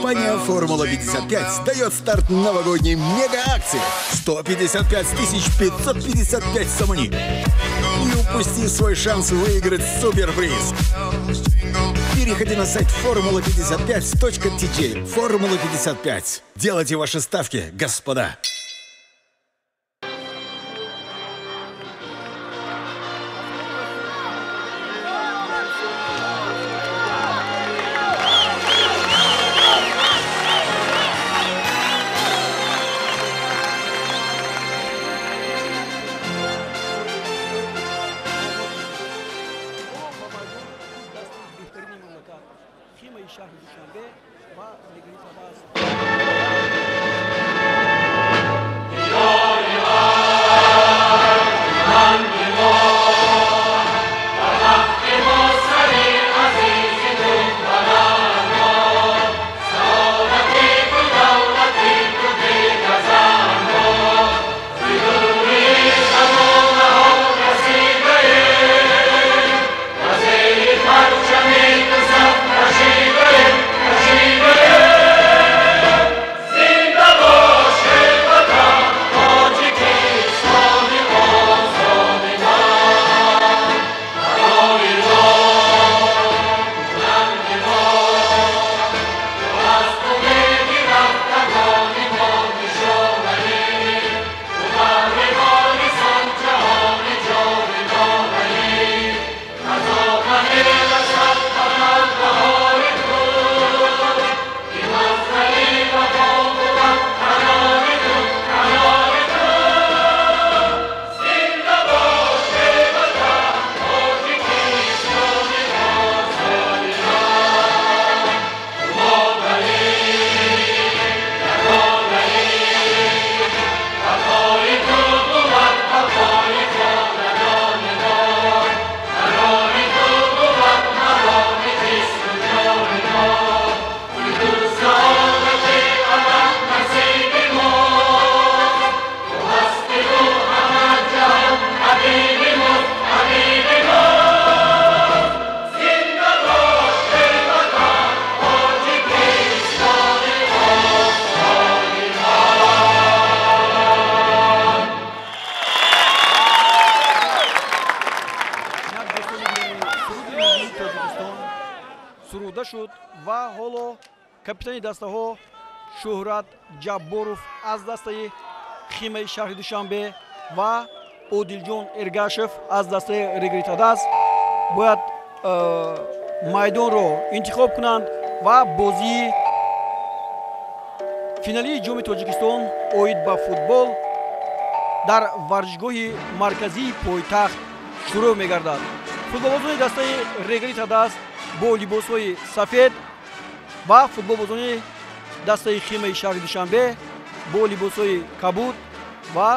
Компания «Формула-55» дает старт новогодней мега-акции. 155 555 сомони. Не упусти свой шанс выиграть суперприз. Переходи на сайт formula55.tj. «Формула-55». Делайте ваши ставки, господа. Капитани дастаҳо Шӯҳрат Ҷабборов аз дастаи Химаи шаҳри Душанбе ва Одилҷон Эргашев аз дастаи Регар ТадАЗ бояд майдонро интихоб кунанд ва бозии финалии Ҷоми Тоҷикистон оид ба футбол дар варзишгоҳи марказии пойтахт шурӯъ мегардад. Футболбозони дастаи Регар ТадАЗ бо либосҳои сафед ва футболбозони дастаи Химаи шаҳри Душанбе бо либосҳои кабуд ва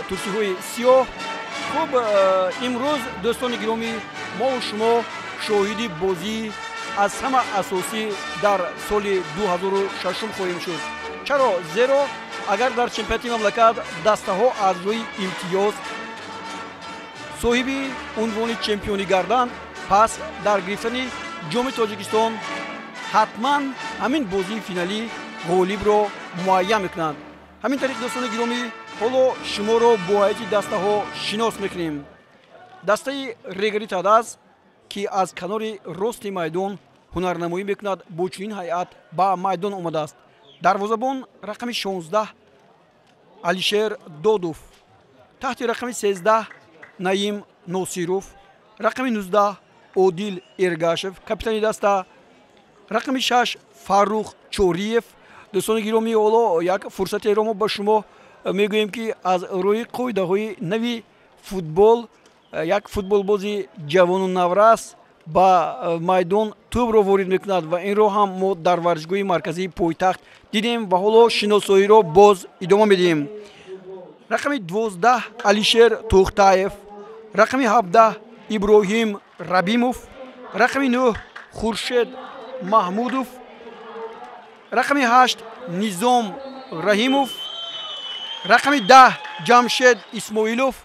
турсиҳои сиёҳ. Хуб, имрӯз дӯстони гиромӣ, мову шумо шоҳиди бозии аз ҳама асосӣ дар соли 2006 хоҳем шуд. Чаро? Зеро агар дар чемпионати мамлакат дастаҳо аз рӯи имтиёз соҳиби унвони чемпионӣ гарданд, пас дар гирифтани Ҷоми Тоҷикистон ҳатман ҳамин бозии финалӣ ғолибро муайян мекунанд. Ҳамин тариқ, дӯстони гиромӣ, ҳоло шуморо бо ҳайати дастаҳо шинос мекунем. Дастаи Регар ТадАЗ, ки аз канори рости майдон ҳунарнамоӣ мекунад, бо чунин ҳайат ба майдон омадааст. Дарвозабон рақами 16 Алишер Додов, таҳти рақами 13 Наим Носиров, рақами 19 Одил Эргашев, капитани даста, рақами 6 Фаррух Чориев. Дӯстони гиромӣ, ҳоло як фурсатеро мо ба шумо мегӯем, ки аз рӯи қоидаҳои нави футбол як футболбози ҷавону наврас ба майдон тӯбро ворид мекунад ва инро ҳам мо дар варзишгоҳи марказии пойтахт дидем ва ҳоло шиносоиро боз идома медиҳем. Рақами 12 Алишер Тӯхтаев, рақами 17 Иброҳим Рабимов, рақами 9 Хуршед Маҳмудов, рақами 8 Низом Раҳимов, рақами 10 Ҷамшед Исмоилов,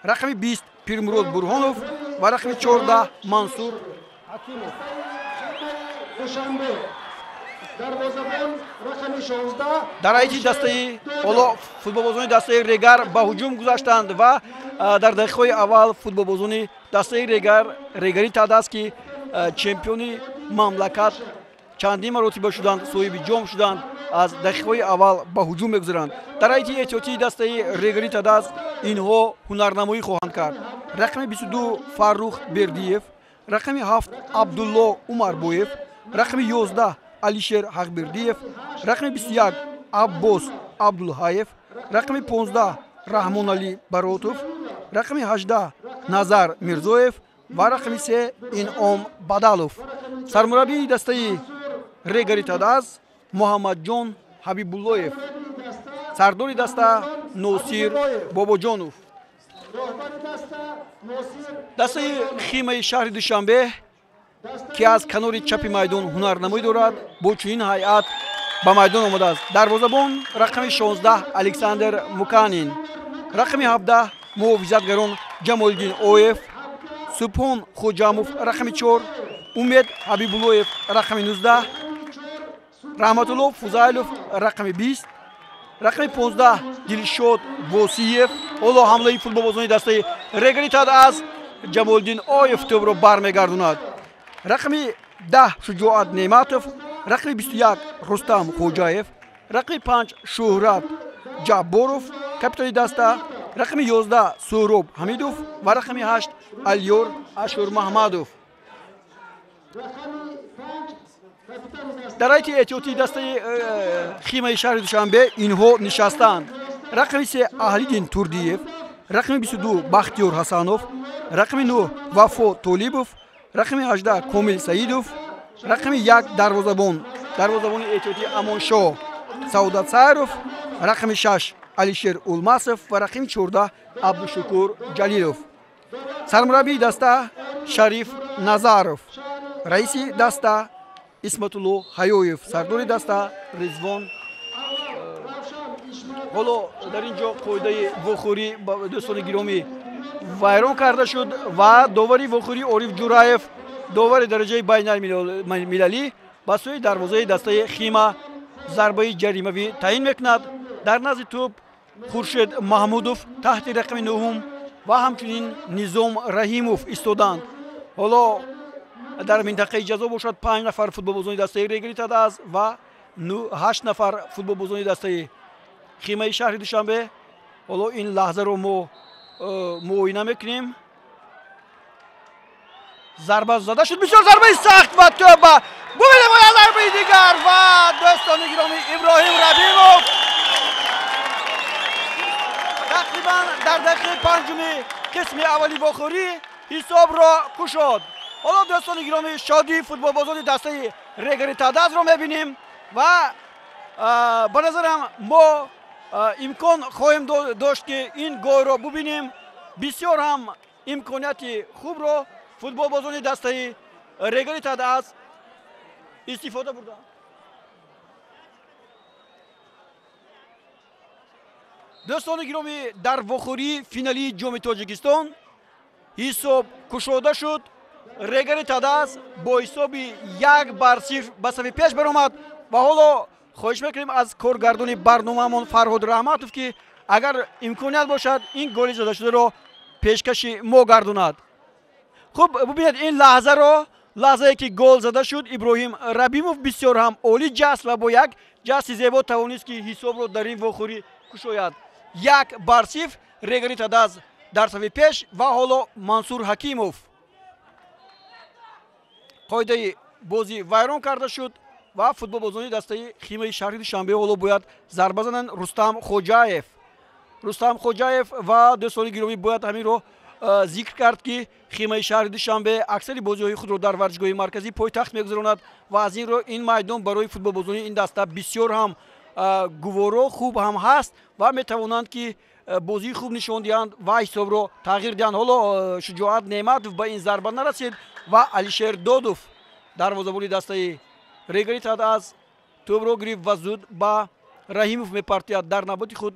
рақами 20 Пирмурод Бурҳонов ва рақами 14 Мансур Ҳакимов. Дар ҳайати дастаи ҳоло футболбозони дастаи Регар ба ҳуҷум гузаштанд ва дар дақиқаҳои аввал футболбозони дастаи Регари Тадаз, ки чемпиони мамлакат чандин маротиба шуданд, соҳиби ҷом шуданд, аз дақиқаҳои аввал ба ҳуҷум мегузаранд. Дар ҳайати эҳтиётии дастаи Регари Тадаз инҳо ҳунарнамоӣ хоҳанд кард. Рақами 22 Фаррух Бердиев, рақами 7 Абдулло Умарбоев, рақами 11 Алишер Ҳақбердиев, рақами 21 Аббос Абдулҳаев, рақами 15 Раҳмоналӣ Баротов, рақами 18 Назар Мирзоев ва рақами 3 Инъом Бадалов. Сармураббии дастаи Регари Тадаз Муҳаммадҷон Ҳабибуллоев, сардори даста Носир Бобоҷонов. Дастаи Химаи шаҳри Душанбе, ки аз канори чапи майдон ҳунарнамоӣ дорад, бо чунин ҳайат ба майдон омадааст. Дарвозабон рақами 16 Александр Муканин, рақами 17 муҳофизатгарон Ҷамолиддин Оев, Субҳон Хоҷамов рақами 4, Умед Ҳабибуллоев рақами 19, Раҳматулло Фузайлов рақами 20, рақами 15 Дилшод Восиев. Ҳоло ҳамлаи футболбозони дастаи Регари Тадаз Ҷамолиддин Оев тӯбро бармегардонад. Рақами 10 Шуҷоат Неъматов, рақами 21 Рустам Хоҷаев, рақами 5 Шӯҳрат Ҷабборов капитани даста, рақами 11 Суҳроб Ҳамидов ва рақами 8 Алёр Ашурмаҳмадов. Дар ҳайати эҳтиётии дастаи Химаи шаҳри Душанбе инҳо нишастаанд. Рақами 3 Аҳлиддин Турдиев, рақами 22 Бахтиёр Ҳасанов, рақами 9 Вафо Толибов, рақами 18 Комил Саидов, рақами 1 дарвозабони эҳтиётии Амоншоҳ Саодат Сайров, рақами 6 Алишер Улмасов ва рақами 14 Абдушукур Ҷалилов. Сармураббии даста Шариф Назаров, раиси даста Исматулло Ҳаёев, сардори даста Ризвон. Ҳоло дар ин ҷо қоидаи вохӯрӣ, дӯстони гиромӣ, вайрон карда шуд ва довари вохӯрӣ Ориф Ҷураев, довари дараҷаи байналмилалӣ, ба сӯи дарвозаи дастаи Хима зарбаи ҷаримавӣ таъин мекунад. Дар назди тӯб Хуршед Маҳмудов таҳти рақами 9 ва ҳамчунин Низом Раҳимов истоданд. Ҳоло дар минтақаи ҷазо бошад 5 нафар футболбозони дастаи Регари Тадаз ва 8 нафар футболбозони дастаи Химаи шаҳри Душанбе. Ҳоло ин лаҳзаро мо муоина мекунем. Зарба зада шуд, бисёр зарбаи сахт ва тӯба бубинем зарбаи дигар ва дӯстони гиромӣ Иброҳим Рабимов тақрибан дар дақиқаи панҷуми қисми аввали вохӯрӣ ҳисобро кушод. Ҳоло дӯстони гиромӣ шодии футболбозони дастаи Регари Тадазро мебинем ва ба назарам мо имкон хоҳем дошт, ки ин голро бубинем. Бисёр ҳам имконияти хубро футболбозони дастаи Регари Тадаз истифода бурданд. Дӯстони гиромӣ, дар вохӯрии финалии ҷоми Тоҷикистон ҳисоб кушода шуд. Регари Тадаз бо ҳисоби 1-0 ба сафи пеш баромад ва ҳоло хоҳиш мекунем аз коргардони барномаамон Фарҳод Раҳматов, ки агар имконият бошад ин голи задашударо пешкаши мо гардонад. Хуб, бубинед ин лаҳзаро, лаҳзае ки гол зада шуд, Иброҳим Рабимов бисёр ҳам олӣ ҷаст ва бо як ҷасти зебо тавонист, ки ҳисобро дар ин вохӯрӣ кушояд. 1-0 Регари Тадаз дар сафи пеш ва ҳоло Мансур Ҳакимов. Қоидаи бозӣ вайрон карда шуд ва футболбозони дастаи Химаи шаҳри Душанбе ҳоло бояд зарба зананд. Рустам Хоҷаев, Рустам Хоҷаев ва дӯстони гиромӣ бояд ҳаминро зикр кард, ки Химаи шаҳри Душанбе аксари бозиҳои худро дар варзишгоҳи марказии пойтахт мегузаронад ва аз ин рӯ ин майдон барои футболбозони ин даста бисёр ҳам гуворо хуб ҳам ҳаст ва метавонанд, ки бозии хуб нишон диҳанд ва ҳисобро тағйир диҳанд. Ҳоло Шуҷоат Неъматов ба ин зарба нарасид ва Алишер Додов дарвозабони дастаи Регари Тадаз тӯбро гирифт ва зуд ба Раҳимов мепартояд. Дар навбати худ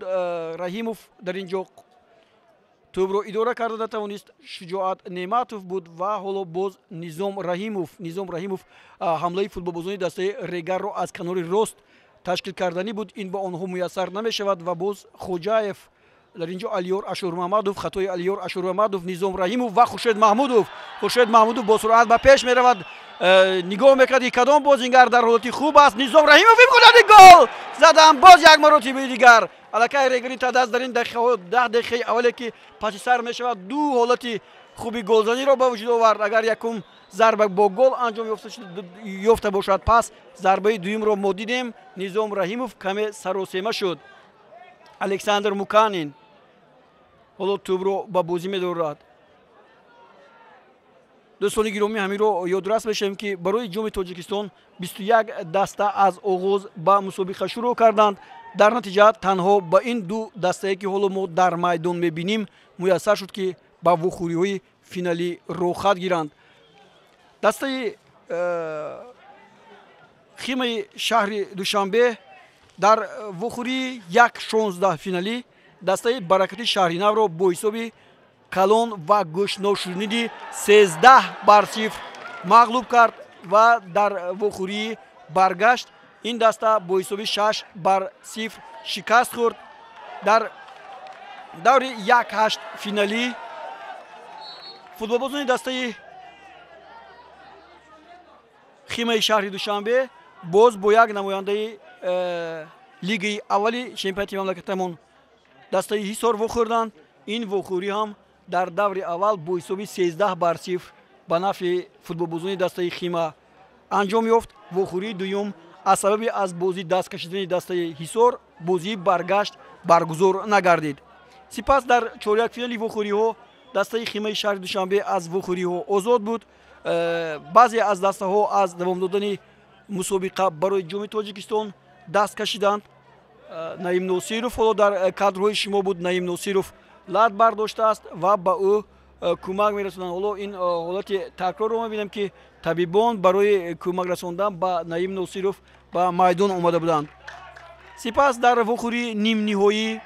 Раҳимов дар ин ҷо Тӯбро идора карда натавонист Шуҷоат Неъматов буд ва ҳоло боз Низом Раҳимов. Низом Раҳимов ҳамлаи футболбозони дастаи Регарро аз канори рост ташкил карданӣ буд, ин ба онҳо муяссар намешавад ва боз Хоҷаев дар ин ҷо Алиёр Ашурмаҳмадов, хатои Алиёр Ашурмаҳмадов, Низом Раҳимов ва Хуршед Маҳмудов. Хуршед Маҳмудов бо суръат ба пеш меравад, нигоҳ мекард ки кадом бозингар дар ҳолати хуб аст. Низом Раҳимов имконияти гол задан боз як маротибаи дигар. Аллакай Регари Тадаз дар ин дақиқаҳо, 10 дақиқаи аввале ки паси сар мешавад, ду ҳолати хуби голзаниро ба вуҷуд овард. Агар якум зарба бо гол анҷом ёфта бошад, пас зарбаи дуюмро мо дидем. Низом Раҳимов каме саросема шуд. Александр Муканин ҳоло тӯбро ба бозӣ медорад. Дӯстони гиромӣ, ҳаминро ёдрас мешавем, ки барои Ҷоми Тоҷикистон 21 даста аз оғоз ба мусобиқа шурӯъ карданд. Дар натиҷа танҳо ба ин ду дастае, ки ҳоло мо дар майдон мебинем, муяссар шуд, ки ба вохӯриҳои финалӣ роҳхат гиранд. Дастаи Химаи шаҳри Душанбе дар вохӯрии 1-16 финалӣ дастаи Баракати шаҳри Навро бо ҳисоби калон ва гӯшношуниди 13-0 мағлуб кард ва дар вохӯрии баргашт ин даста бо ҳисоби 6-0 шикаст хӯрд. Дар даври 1-8 финалӣ футболбозони дастаи Химаи шаҳри Душанбе боз бо як намояндаи лигаи аввали чемпионати мамлакатамон дастаи Ҳисор вохӯрданд. Ин вохӯрӣ ҳам дар даври аввал бо ҳисоби 13-0 ба нафъи футболбозони дастаи Хима анҷом ёфт. Вохӯрии дуюм аз сабаби аз бозӣ даст кашидани дастаи Ҳисор бозии баргашт баргузор нагардид. Сипас дар чорякфинали вохӯриҳо дастаи Химаи шаҳри Душанбе аз вохӯриҳо озод буд. Баъзе аз дастаҳо аз давом додани мусобиқа барои Ҷоми Тоҷикистон даст кашиданд. Наим Носиров ҳоло дар кадрҳои шумо буд. Наим Носиров лат бардоштааст ва ба ӯ кӯмак мерасонанд. Ҳоло ин ҳолати такрорро мебинем, ки табибон барои кӯмак расондан ба Наим Носиров ба майдон омада буданд. Сипас дар вохӯрии нимниҳоӣ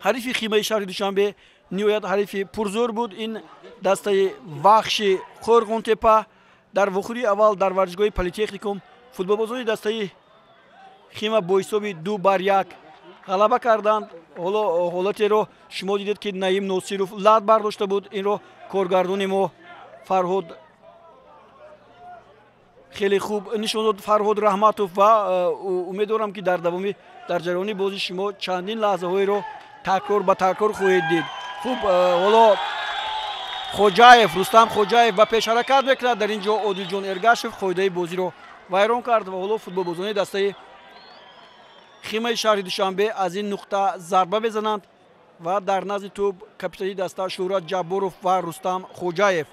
ҳарифи Химаи шаҳри Душанбе ниҳоят ҳарифи пурзӯр буд. Ин дастаи Вахши Қӯрғонтепа дар вохӯрии аввал дар варзишгоҳи Политехникум футболбозони дастаи Хима бо ҳисоби 2-1 ғалаба карданд. Ҳоло ҳолатеро шумо дидед, ки Наим Носиров лат бардошта буд. Инро коргардони мо Фарҳод хеле хуб нишон дод, Фарҳод Раҳматов, ва умедворам, ки дар давоми дар ҷараёни бозӣ шумо чандин лаҳзаҳоеро такрор ба такрор хоҳед дид. Хуб, ҳоло Хоҷаев, Рустам Хоҷаев ба пеш ҳаракат мекунад. Дар ин ҷо Одилҷон Эргашев қоидаи бозиро вайрон кард ва ҳоло футболбозони дастаи Химаи шаҳри Душанбе аз ин нуқта зарба мезананд ва дар назди тӯб капитани даста Шӯҳрат Ҷабборов ва Рустам Хоҷаев.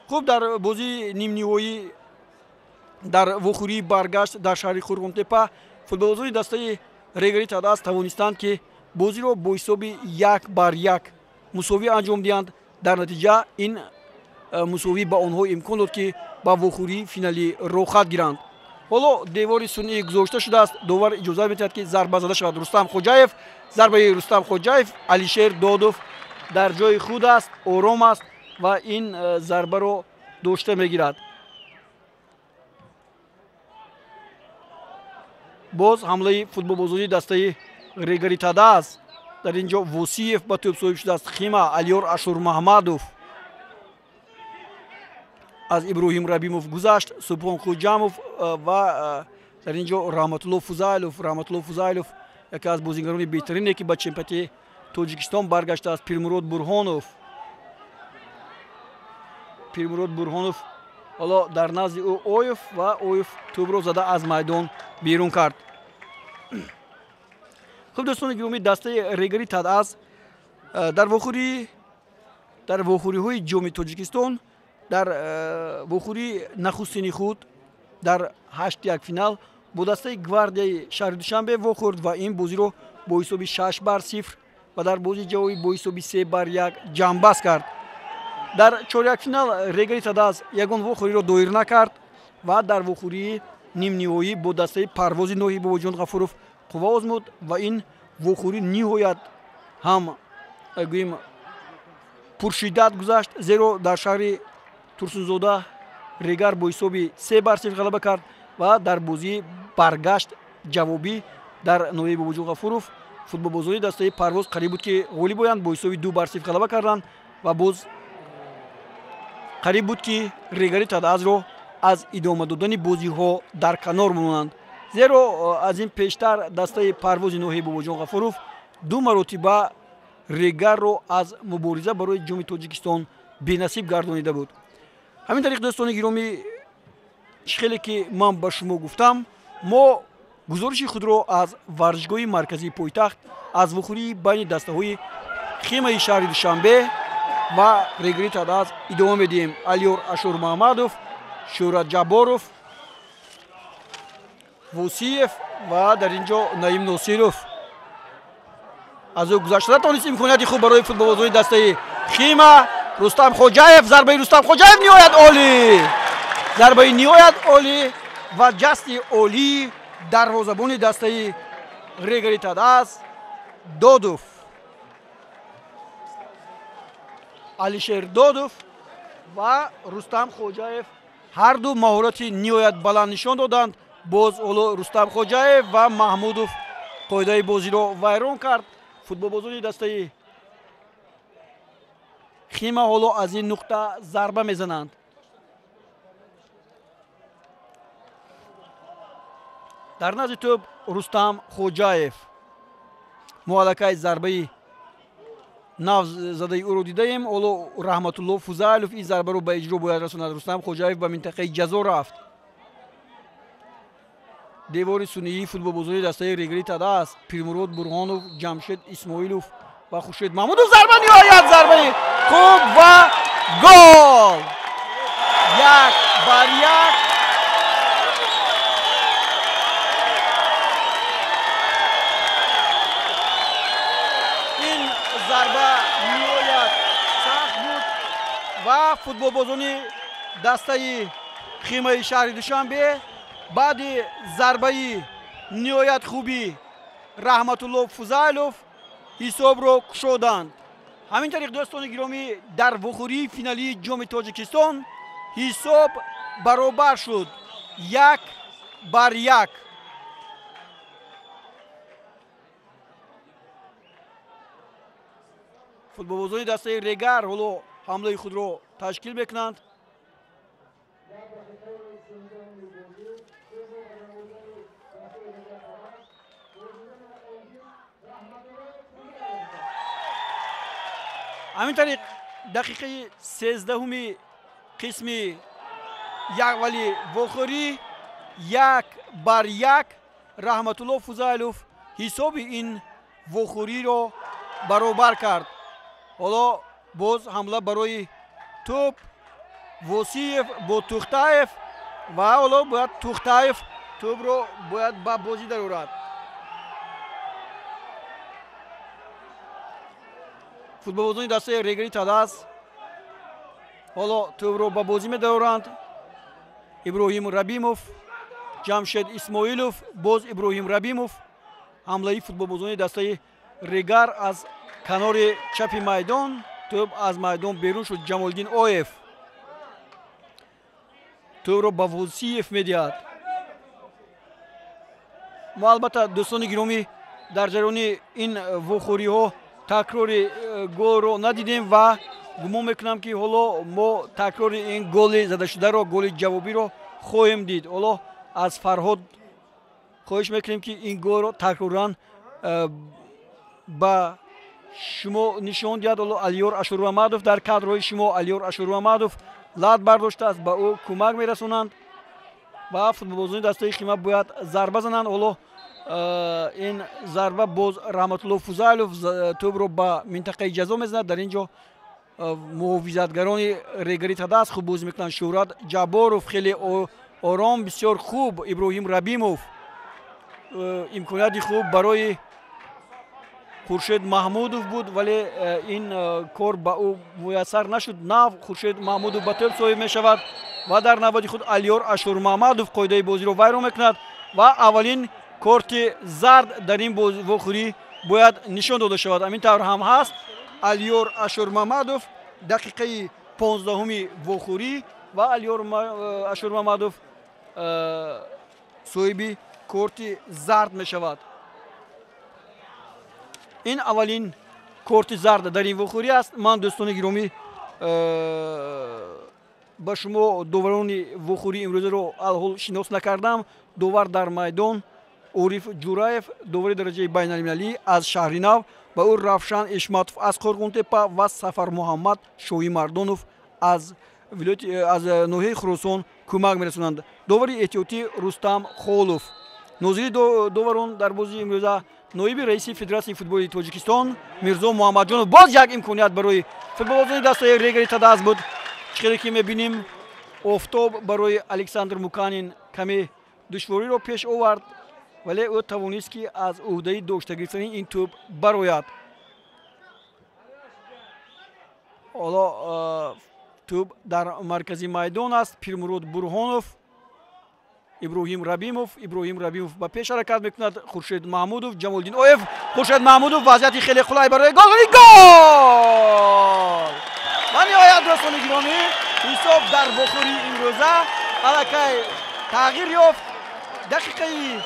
Хуб, дар бозии нимниҳоӣ дар вохӯрии баргашт дар шаҳри Қӯрғонтепа футболбозони дастаи Регари Тадаз тавонистанд, ки бозиро бо ҳисоби 1-1 мусовӣ анҷом диҳанд. Дар натиҷа ин мусовӣ ба онҳо имкон дод, ки ба вохӯрии финалӣ роҳхат гиранд. Ҳоло девори сунъӣ гузошта шудааст. Довар иҷозат медиҳад, ки зарба зада шавад. Рустам Хоҷаев, зарбаи Рустам Хоҷаев, Алишер Додов дар ҷои худ аст, ором аст ва ин зарбаро дошта мегирад. Боз ҳамлаи футболбозони дастаи Регари Тадаз. Дар ин ҷо Восиев ба тӯб соҳиб шудааст. Хима, Алиёр Ашурмаҳмадов аз Иброҳим Рабимов гузашт. Субҳон Хуҷамов ва дар ин ҷо Раҳматулло Фузайлов. Раҳматулло Фузайлов яке аз бозингарони беҳтарине, ки ба чемпионати Тоҷикистон баргаштааст. Пирмурод Бурҳонов, Пирмурод Бурҳонов ҳоло дар назди ӯ Оев ва Оев тӯбро зада аз майдон берун кард. Хуб, дӯстони гиромӣ, дастаи Регари Тадаз дар вохӯриҳои Ҷоми Тоҷикистон дар вохӯрии нахустини худ дар 8-1 финал бо дастаи Гвардияи шаҳри Душанбе вохӯрд ва ин бозиро бо ҳисоби 6-0 ва дар бозии ҷавобӣ бо ҳисоби 3-1 ҷамъбаст кард. Дар чорякфинал Регари Тадаз ягон вохӯриро доир накард ва дар вохӯрии нимниҳоӣ бо дастаи Парвози ноҳияи Бобоҷон Ғафуров қувва озмуд ва ин вохӯрӣ ниҳоят ҳам гӯем пуршиддат гузашт, зеро дар шаҳри Турсунзода Регар бо ҳисоби 3-0 ғалаба кард ва дар бозии баргашт ҷавобӣ дар ноҳияи Бобоҷон Ғафуров футболбозони дастаи Парвоз қариб буд ки ғолиб оянд, бо ҳисоби 2-0 ғалаба карданд ва боз қариб буд ки Регари Тадазро аз идома додани бозиҳо дар канор монанд, зеро аз ин пештар дастаи Парвози ноҳияи Бобоҷон Ғафуров 2 маротиба Регарро аз мубориза барои ҷоми Тоҷикистон бенасиб гардонида буд. Ҳамин тариқ, дӯстони гиромӣ, чӣ хеле ки ман ба шумо гуфтам, мо гузориши худро аз варзишгоҳи марказии пойтахт аз вухӯрии байни дастаҳои Химаи шаҳри Душанбе ва Регари Тадаз идома медиҳем. Алиёр Ашурмаҳмадов, Шӯҳрат Ҷабборов, Вусиев ва дар ин ҷо Наим Носиров аз ӯ гузашта натавонист. Имконияти хуб барои футболбозони дастаи Хима. Рустам Хоҷаев, зарбаи Рустам Хоҷаев ниҳоят олӣ, зарбаи ниҳоят олӣ ва ҷасти олии дарвозабони дастаи Регари Тадаз Додов, Алишер Додов ва Рустам Хоҷаев ҳарду маҳорати ниҳоят баланд нишон доданд. Боз ҳоло Рустам Хоҷаев ва Маҳмудов қоидаи бозиро вайрон кард. Футболбозони дастаи Хима ҳоло аз ин нуқта зарба мезананд. Дар назди тӯб Рустам Хоҷаев. Мо аллакай зарбаи нав задаи ӯро дидаем. Ҳоло Раҳматулло Фузайлов ин зарбаро ба иҷро бояд расонад. Рустам Хоҷаев ба минтақаи ҷазо рафт. Девори сунъии футболбозони дастаи Регари Тадаз Пирмурод Бурҳонов, Ҷамшед Исмоилов ва Хуршед Маҳмудов. Зарба ниҳоят, зарбаи хуб ва гол! 1-1. Ин зарба ниҳоят сахт буд ва футболбозони дастаи Химаи шаҳри Душанбе баъди зарбаи ниҳоят хуби Раҳматулло Фузайлов ҳисобро кушоданд. Ҳамин тариқ, дӯстони гиромӣ, дар вухӯрии финалии ҷоми Тоҷикистон ҳисоб баробар шуд 1-1. Футболбозони дастаи Регар ҳоло ҳамлаи худро ташкил мекунанд. Ҳамин тариқ, дақиқаи 13-уми қисми аввали вохӯрӣ 1-1 Раҳматулло Фузайлов ҳисоби ин вохӯриро баробар кард. Ҳоло боз ҳамла барои тӯб, Восиев бо Тухтаев ва ҳоло бояд Тухтаев тӯбро бояд ба бозӣ дарорад. Футболбозони дастаи Регари Тадаз ҳоло тӯбро ба бозӣ медароранд. Иброҳим Рабимов, Ҷамшед Исмоилов, боз Иброҳим Рабимов. Ҳамлаи футболбозони дастаи Регар аз канори чапи майдон, тӯб аз майдон берун шуд. Ҷамолиддин Оев тӯбро ба Вусиев медиҳад. Мо албатта, дӯстони гиромӣ, дар ҷараёни ин вохӯриҳо такрори голро надидем ва гумон мекунам ки ҳоло мо такрори ин голи задашударо, голи ҷавобиро хоҳем дид. Ҳоло аз Фарҳод хоҳиш мекунем ки ин голро такроран ба шумо нишон диҳад. Ҳоло Алиёр Ашурмамадов дар кадрҳои шумо. Алиёр Ашурмамадов лат бардоштааст, ба ӯ кӯмак мерасонанд ва футболбозони дастаи Хима бояд зарба зананд. Ҳоло ин зарба боз Раҳматулло Фузайлов тӯбро ба минтақаи ҷазо мезанад. Дар ин ҷо муҳофизатгарони Регари Тадаз хуб бозӣ мекунанд. Шӯҳрат Ҷабборов хеле ором, бисёр хуб. Иброҳим Рабимов имконияти хуб барои Хуршед Маҳмудов буд, вале ин кор ба ӯ муяссар нашуд. Нав Хуршед Маҳмудов ба тӯб соҳиб мешавад ва дар навбати худ Алиёр Ашурмаҳмадов қоидаи бозиро вайрон мекунад ва аввалин корти зард дар ин вохӯрӣ бояд нишон дода шавад. Ҳамин тавр ҳам ҳаст. Алиёр Ашурмамадов Дақиқаи 15-уми вохӯрӣ ва Алиёр Ашурмамадов соҳиби корти зард мешавад. Ин аввалин корти зард дар ин вохӯрӣ аст. Ман, дӯстони гиромӣ, ба шумо доварони вохӯрии имрӯзаро алҳол шинос накардам. Довар дар майдон Ориф Ҷураев, довари дараҷаи байналмилалӣ аз Шаҳри Нав, ба ӯ Равшан Ишматов аз Қӯрғонтеппа ва Сафармуҳаммад Шоҳимардонов аз ноҳияи Хуросон кӯмак мерасонанд. Довари эҳтиётӣ Рустам Холов. Нозири доварон дар бозии имрӯза ноиби раиси Федератсияи футболи Тоҷикистон Мирзо Муҳаммадҷонов. Боз як имконият барои футболбозони дастаи Регари Тадаз буд. Чӣ хеле ки мебинем, офтоб барои Александр Муканин каме душвориро пеш овард, вале ӯ тавонист, ки аз ӯҳдаи дошта гирифтани ин тӯб барояд. Ҳоло тӯб дар маркази майдон аст. Пирмурод Бурҳонов, Иброҳим Рабимов. Иброҳим Рабимов ба пеш ҳаракат мекунад. Хуршед Маҳмудов, Ҷамолиддин Оев. Хуршед Маҳмудов, вазъияти хеле қулай барои гол. Гол! Ва ниҳоят, дӯстони гиромӣ, ҳисоб дар вохӯрии имрӯза аллакай тағйир ёфт. Дақиқаи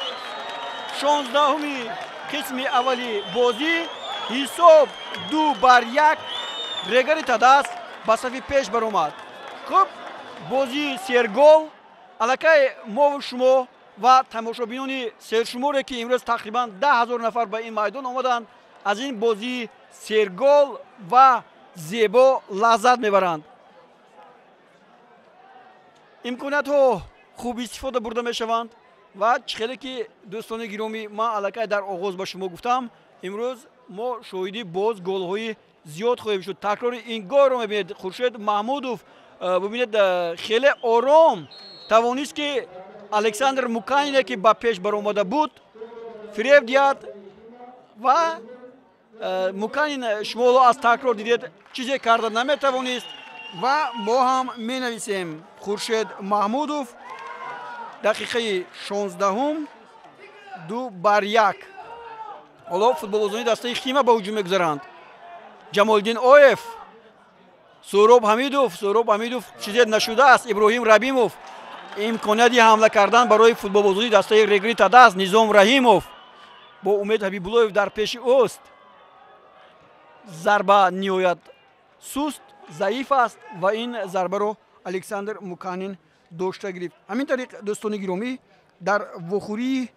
16-уми қисми аввали бозӣ, ҳисоб 2-1. Регари Тадас ба сафи пеш баромад. Хуб, бозии сергол. Аллакай мову шумо ва тамошобинони сершуморе, ки имрӯз тақрибан 10 000 нафар ба ин майдон омаданд, аз ин бозии сергол ва зебо лаззат мебаранд. Имкониятҳо хуб истифода бурда мешаванд ва чӣ хеле ки, дӯстони гиромӣ, ман аллакай дар оғоз ба шумо гуфтам, имрӯз мо шоҳиди боз голҳои зиёд хоҳем шуд. Такрори ин голро мебинед. Хуршед Маҳмудов, бубинед, хеле ором тавонист, ки Александр Муканине, ки ба пеш баромада буд, фиреб диҳад ва Муканин, шумо ҳоло аз такрор дидед, чизе карда наметавонист. Ва мо ҳам менависем: Хуршед Маҳмудов, дақиқаи 16-ум, 2-1. Ҳоло футболбозони дастаи Хима ба ҳуҷум мегузаранд. Ҷамолиддин Оев, Суҳроб Ҳамидов. Суҳроб Ҳамидов, чизе нашудааст. Иброҳим Рабимов, имконияти ҳамла кардан барои футболбозони дастаи Регри Тадас. Низом Раҳимов бо Умед Ҳабибуллоев дар пеши ӯст. Зарба ниҳоят суст, заиф аст ва ин зарбаро Александр Муканин дошта гирифт. Ҳамин тариқ, дӯстони гиромӣ, дар вохӯрии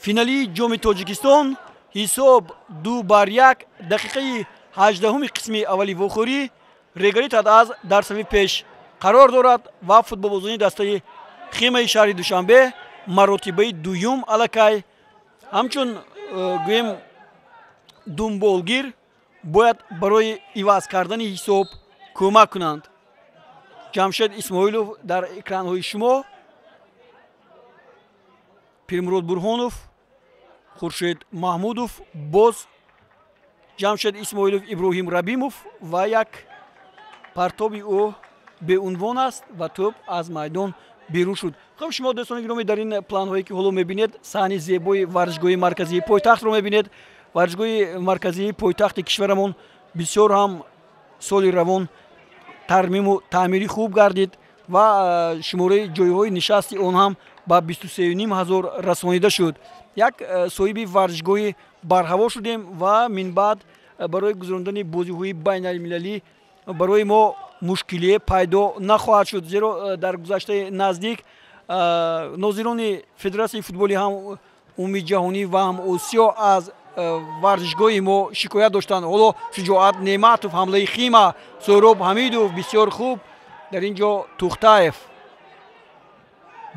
финалии Ҷоми Тоҷикистон ҳисоб 2-1. Дақиқаи 18-уми қисми аввали вохӯрӣ, Регари Тадаз дар сафи пеш қарор дорад ва футболбозони дастаи Химаи шаҳри Душанбе маротибаи дуюм аллакай ҳамчун гӯем думболгир бояд барои иваз кардани ҳисоб кӯмак кунанд. Ҷамшед Исмоилов дар экранҳои шумо, Пирмурод Бурҳонов, Хуршед Маҳмудов, боз Ҷамшед Исмоилов, Иброҳим Рабимов ва як партоби ӯ беунвон аст ва тӯб аз майдон берун шуд. Хуб, шумо, дӯстони гиромӣ, дар ин планҳое, ки ҳоло мебинед, саҳни зебои варзишгоҳи марказии пойтахтро мебинед. Варзишгоҳи марказии пойтахти кишварамон бисёр ҳам соли равон тармиму таъмири хуб гардид ва шумораи ҷойҳои нишасти он ҳам ба 23 500 расонида шуд. Як соҳиби варзишгоҳи барҳаво шудем ва минбаъд барои гузарондани бозиҳои байналмилалӣ барои мо мушкилие пайдо нахоҳад шуд, зеро дар гузаштаи наздик нозирони Федератсияи футболи ҳам умумиҷаҳонӣ ва ҳам Осиё аз варзишгоҳи мо шикоят доштанд. Ҳоло Шуҷоат Неъматов, ҳамлаи Хима. Суҳроб Ҳамидов, бисёр хуб. Дар ин ҷо Тухтаев,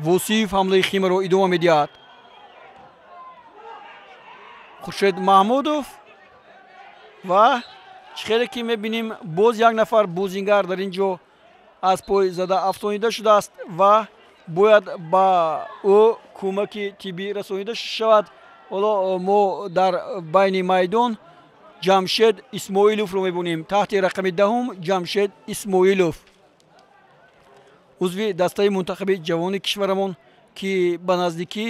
Восиев ҳамлаи Химаро идома медиҳад. Хуршед Маҳмудов ва чӣ хеле ки мебинем, боз як нафар бозингар дар ин ҷо аз пой зада афтонида шудааст ва бояд ба ӯ кӯмаки тиббӣ расонида шавад. Ҳоло мо дар байни майдон Ҷамшед Исмоиловро мебинем, таҳти рақами 10-ум. Ҷамшед Исмоилов, узви дастаи мунтахаби ҷавони кишварамон, ки ба наздикӣ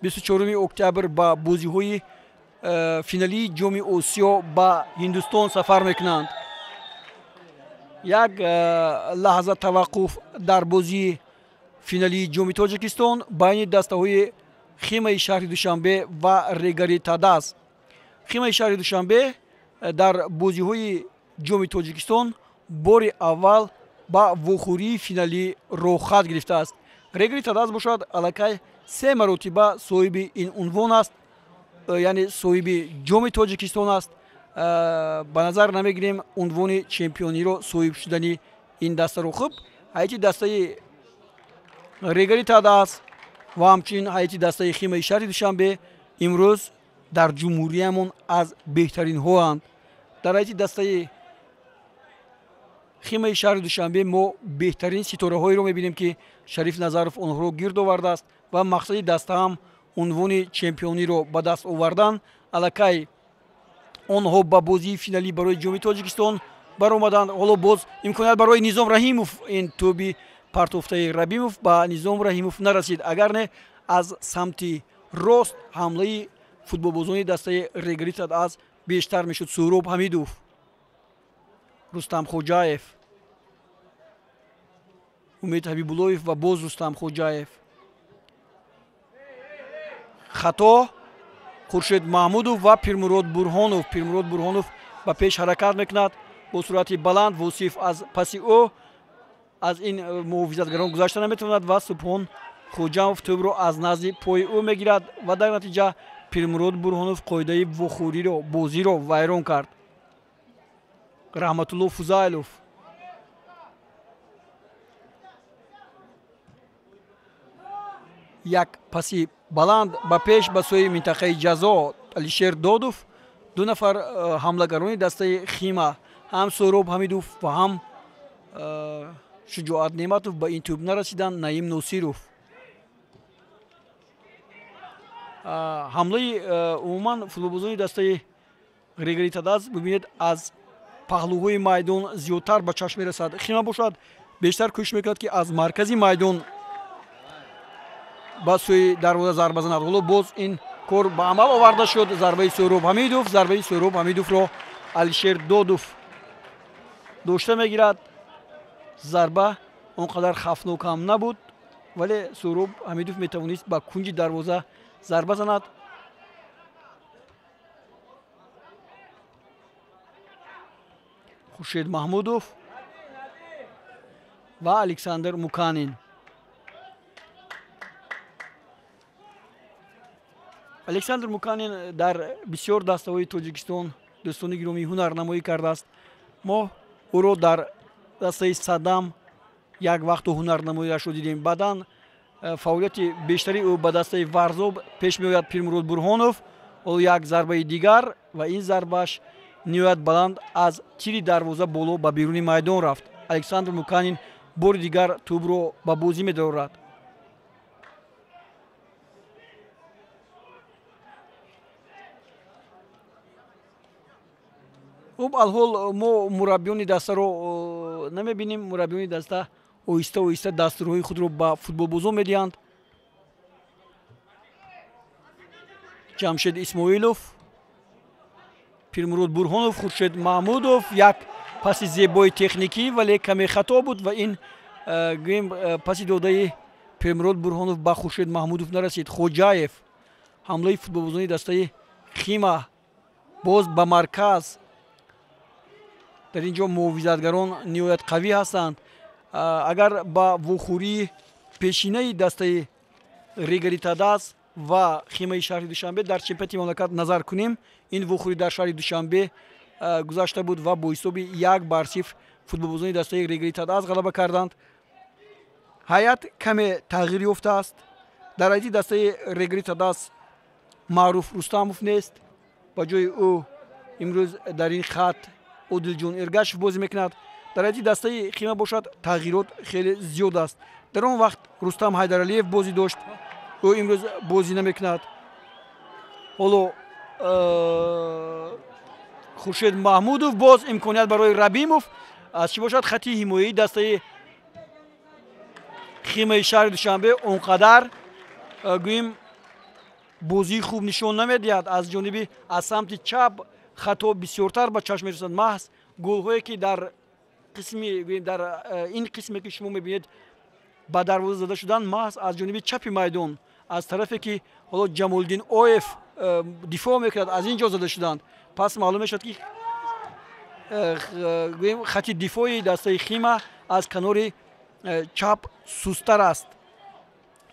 24 октябр ба бозиҳои финалии Ҷоми Осиё ба Ҳиндустон сафар мекунанд. Як лаҳза таваққуф дар бозии финалии ҷоми Тоҷикистон байни дастаҳои Химаи шаҳри Душанбе ва Регари Тадаз. Химаи шаҳри Душанбе дар бозиҳои ҷоми Тоҷикистон бори аввал ба вохӯрии финалӣ роҳхат гирифтааст. Регари Тадаз бошад, аллакай се маротиба соҳиби ин унвон аст, яъне соҳиби ҷоми Тоҷикистон аст. Ба назар намегирем унвони чемпиониро соҳиб шудани ин дастаро. Хуб, ҳайати дастаи Регари Тадаз ва ҳамчунин ҳайати дастаи Химаи шаҳри Душанбе имрӯз дар ҷумҳуриямон аз беҳтаринҳоанд. Дар ҳайати дастаи Химаи шаҳри Душанбе мо беҳтарин ситораҳоеро мебинем, ки Шариф Назаров онҳоро гирд овардааст ва мақсади даста ҳам унвони чемпиониро ба даст овардан. Аллакай онҳо ба бозии финалӣ барои ҷоми Тоҷикистон баромаданд. Ҳоло боз имконият барои Низом Раҳимов, ин тӯби партофтаи Рабимов ба Низом Раҳимов нарасид. Агар не, аз самти рост ҳамлаи футболбозони дастаи Регари Тадаз бештар мешуд. Суҳроб Ҳамидов, Рустам Хоҷаев, Умед Ҳабибуллоев ва боз Рустам Хоҷаев. Хато Хуршед Маҳмудов ва Пирмурод Бурҳонов. Пирмурод Бурҳонов ба пеш ҳаракат мекунад бо суръати баланд. Восиф аз паси ӯ аз ин муҳофизатгарон гузашта наметавонад ва Субҳон Хоҷамов тӯбро аз назди пои ӯ мегирад ва дар натиҷа Пирмурод Бурҳонов қоидаи вохӯриро, бозиро вайрон кард. Раҳматулло Фузайлов, як паси баланд ба пеш ба сӯи минтақаи ҷазо. Алишер Додов, ду нафар ҳамлагарони дастаи Хима, ҳам Суҳроб Ҳамидов ва ҳам Шуҷоат Неъматов ба ин тӯб нарасиданд. Наим Носиров. Ҳамлаи умуман футболбозони дастаи Регари Тадаз бибинед, аз паҳлӯҳои майдон зиёдтар ба чашм мерасад. Хима бошад, бештар кӯшиш мекунад, ки аз маркази майдон ба сӯи дарвоза зарба занад. Ҳоло боз ин кор ба амал оварда шуд. Зарбаи Суҳроб Ҳамидов, зарбаи Суҳроб Ҳамидовро Алишер Додов дошта мегирад. Зарба он қадар хавфнок ҳам набуд, вале Суҳроб Ҳамидов метавонист ба кунҷи дарвоза зарба занад. Хуршед Маҳмудов ва Александр Муканин. Александр Муканин дар бисёр дастаҳои Тоҷикистон, дӯстони гиромӣ, ҳунарнамоӣ кардааст. Мо ӯро дар дастаи Садам як вақту ҳунарнамоиашро дидем. Баъдан фаъолияти бештари ӯ ба дастаи Варзоб пеш меояд. Пирмурод Бурҳонов, ҳоло як зарбаи дигар ва ин зарбааш ниҳоят баланд аз тири дарвоза боло ба беруни майдон рафт. Александр Муканин бори дигар тӯбро ба бозӣ медорад. Хуб, алҳол мо мураббиёни дастаро намебинем. Мураббиёни даста оҳиста оҳиста дастурҳои худро ба футболбозон медиҳанд. Ҷамшед Исмоилов, Пирмурод Бурҳонов, Хуршед Маҳмудов. Як паси зебои техникӣ, вале каме хато буд ва ин гӯем паси додаи Пирмурод Бурҳонов ба Хуршед Маҳмудов нарасид. Хоҷаев, ҳамлаи футболбозони дастаи Хима боз ба марказ. Дар ин ҷо муҳофизатгарон ниҳоят қавӣ ҳастанд. Агар ба вохӯрии пешинаи дастаи Регари Тадаз ва Химаи шаҳри Душанбе дар чемпионати мамлакат назар кунем, ин вохӯрӣ дар шаҳри Душанбе гузашта буд ва бо ҳисоби 1-0 футболбозони дастаи Регари Тадаз ғалаба карданд. Ҳайат каме тағйир ёфтааст. Дар ҳайати дастаи Регари Тадаз Маъруф Рустамов нест. Ба ҷои ӯ имрӯз дар ин хат Одилҷон Эргашев бозӣ мекунад. Дар ҳайати дастаи Хима бошад, тағйирот хеле зиёд аст. Дар он вақт Рустам Ҳайдаралиев бозӣ дошт, ӯ имрӯз бозӣ намекунад. Ҳоло Хуршед Маҳмудов, боз имконият барои Рабимов. Аз чӣ бошад, хати ҳимояии дастаи Химаи шаҳри Душанбе он қадар гӯем бозии хуб нишон намедиҳад. Аз ҷониби аз самти чап хато бисёртар ба чашм мерасад. Маҳз голҳое ки дар қисми, дар ин қисме ки шумо мебинед, ба дарвоза зада шудан маҳз аз ҷониби чапи майдон, аз тарафе ки ҳоло Ҷамолиддин Оев дифоъ мекунад, аз ин ҷо зада шуданд. Пас маълум мешавад, ки гӯем хати дифои дастаи Хима аз канори чап сустар аст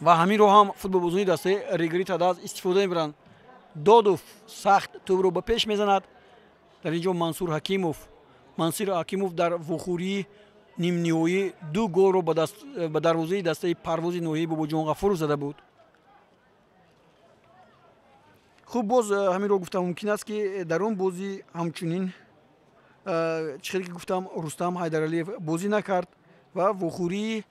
ва ҳаминро ҳам футболбозони дастаи Регари Тадаз истифода мебаранд. Додов сахт тӯбро ба пеш мезанад. Дар ин ҷо Мансур Ҳакимов. Мансур Ҳакимов дар вохӯрии нимниҳоӣ 2 голро ба дарвозаи дастаи Парвози ноҳияи Бобоҷон Ғафуров зада буд. Хуб, боз ҳаминро гуфтам мумкин аст, ки дар он бозӣ ҳамчунин, чӣ хеле ки гуфтам, Рустам Ҳайдаралиев бозӣ накард ва вохӯрии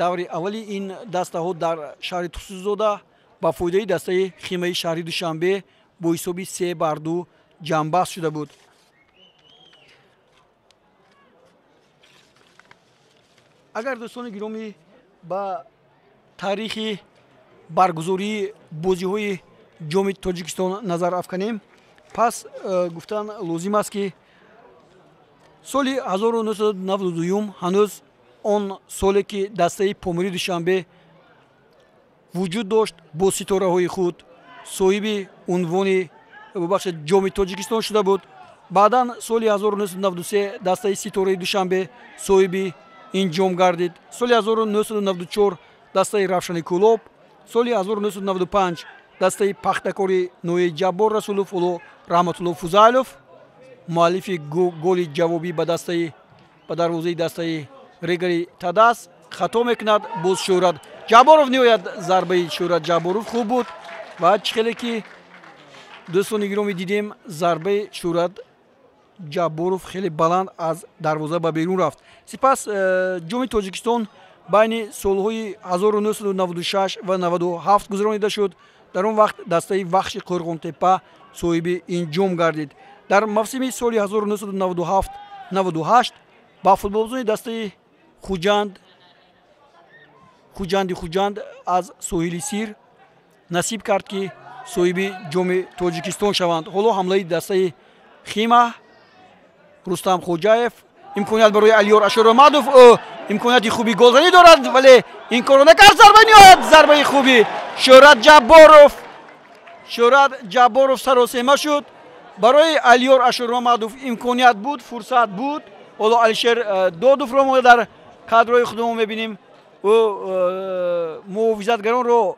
даври аввали ин дастаҳо дар шаҳри Турсунзода ба фоидаи дастаи Химаи шаҳри Душанбе бо ҳисоби 3-2 ҷамъбаст шуда буд. Агар дӯстони гиромӣ ба таърихи баргузории бозиҳои ҷоми Тоҷикистон назар афканем, пас гуфтан лозим аст, ки соли 1992, ҳанӯз он соле ки дастаи Помири Душанбе вуҷуд дошт, бо ситораҳои худ соҳиби унвони, бубахшед, ҷоми Тоҷикистон шуда буд. Баъдан соли 1993 дастаи Ситораи Душанбе соҳиби ин ҷом гардид. Соли 1994 дастаи Равшани Кӯлоб, соли 1995 дастаи Пахтакори ноҳияи Ҷаббор Расулов, ҳоло Раҳматулло Фузайлов, муаллифи голи ҷавобӣ ба дарвозаи дастаи Регари Тадас, хато мекунад. Боз Шӯҳрат Ҷабборов, ниҳоят зарбаи Шӯҳрат Ҷабборов хуб буд ва чӣ хеле ки дӯстони гиромӣ дидем, зарбаи Шӯҳрат Ҷабборов хеле баланд аз дарвоза ба берун рафт. Сипас ҷоми Тоҷикистон байни солҳои 1996 ва 97 гузаронида шуд. Дар он вақт дастаи Вахши Қӯрғонтеппа соҳиби ин ҷом гардид. Дар мавсими соли 1997-98 ба футболбозони дастаи Хуҷанди Хуҷанд аз соҳили Сир насиб кард, ки соҳиби ҷоми Тоҷикистон шаванд. Ҳоло ҳамлаи дастаи Хима, Рустам Хоҷаев, имконият барои Алиёр Ашурмадов, ӯ имконияти хуби голзанӣ дорад, вале ин корро накард. Зарба, ниҳоят зарбаи хуби Шӯҳрат Ҷабборов. Шӯҳрат Ҷабборов саросема шуд. Барои Алиёр Ашурмадов имконият буд, фурсат буд. Ҳоло Алишер Додовро мо дар кадрои худамон мебинем. Ӯ муҳофизатгаронро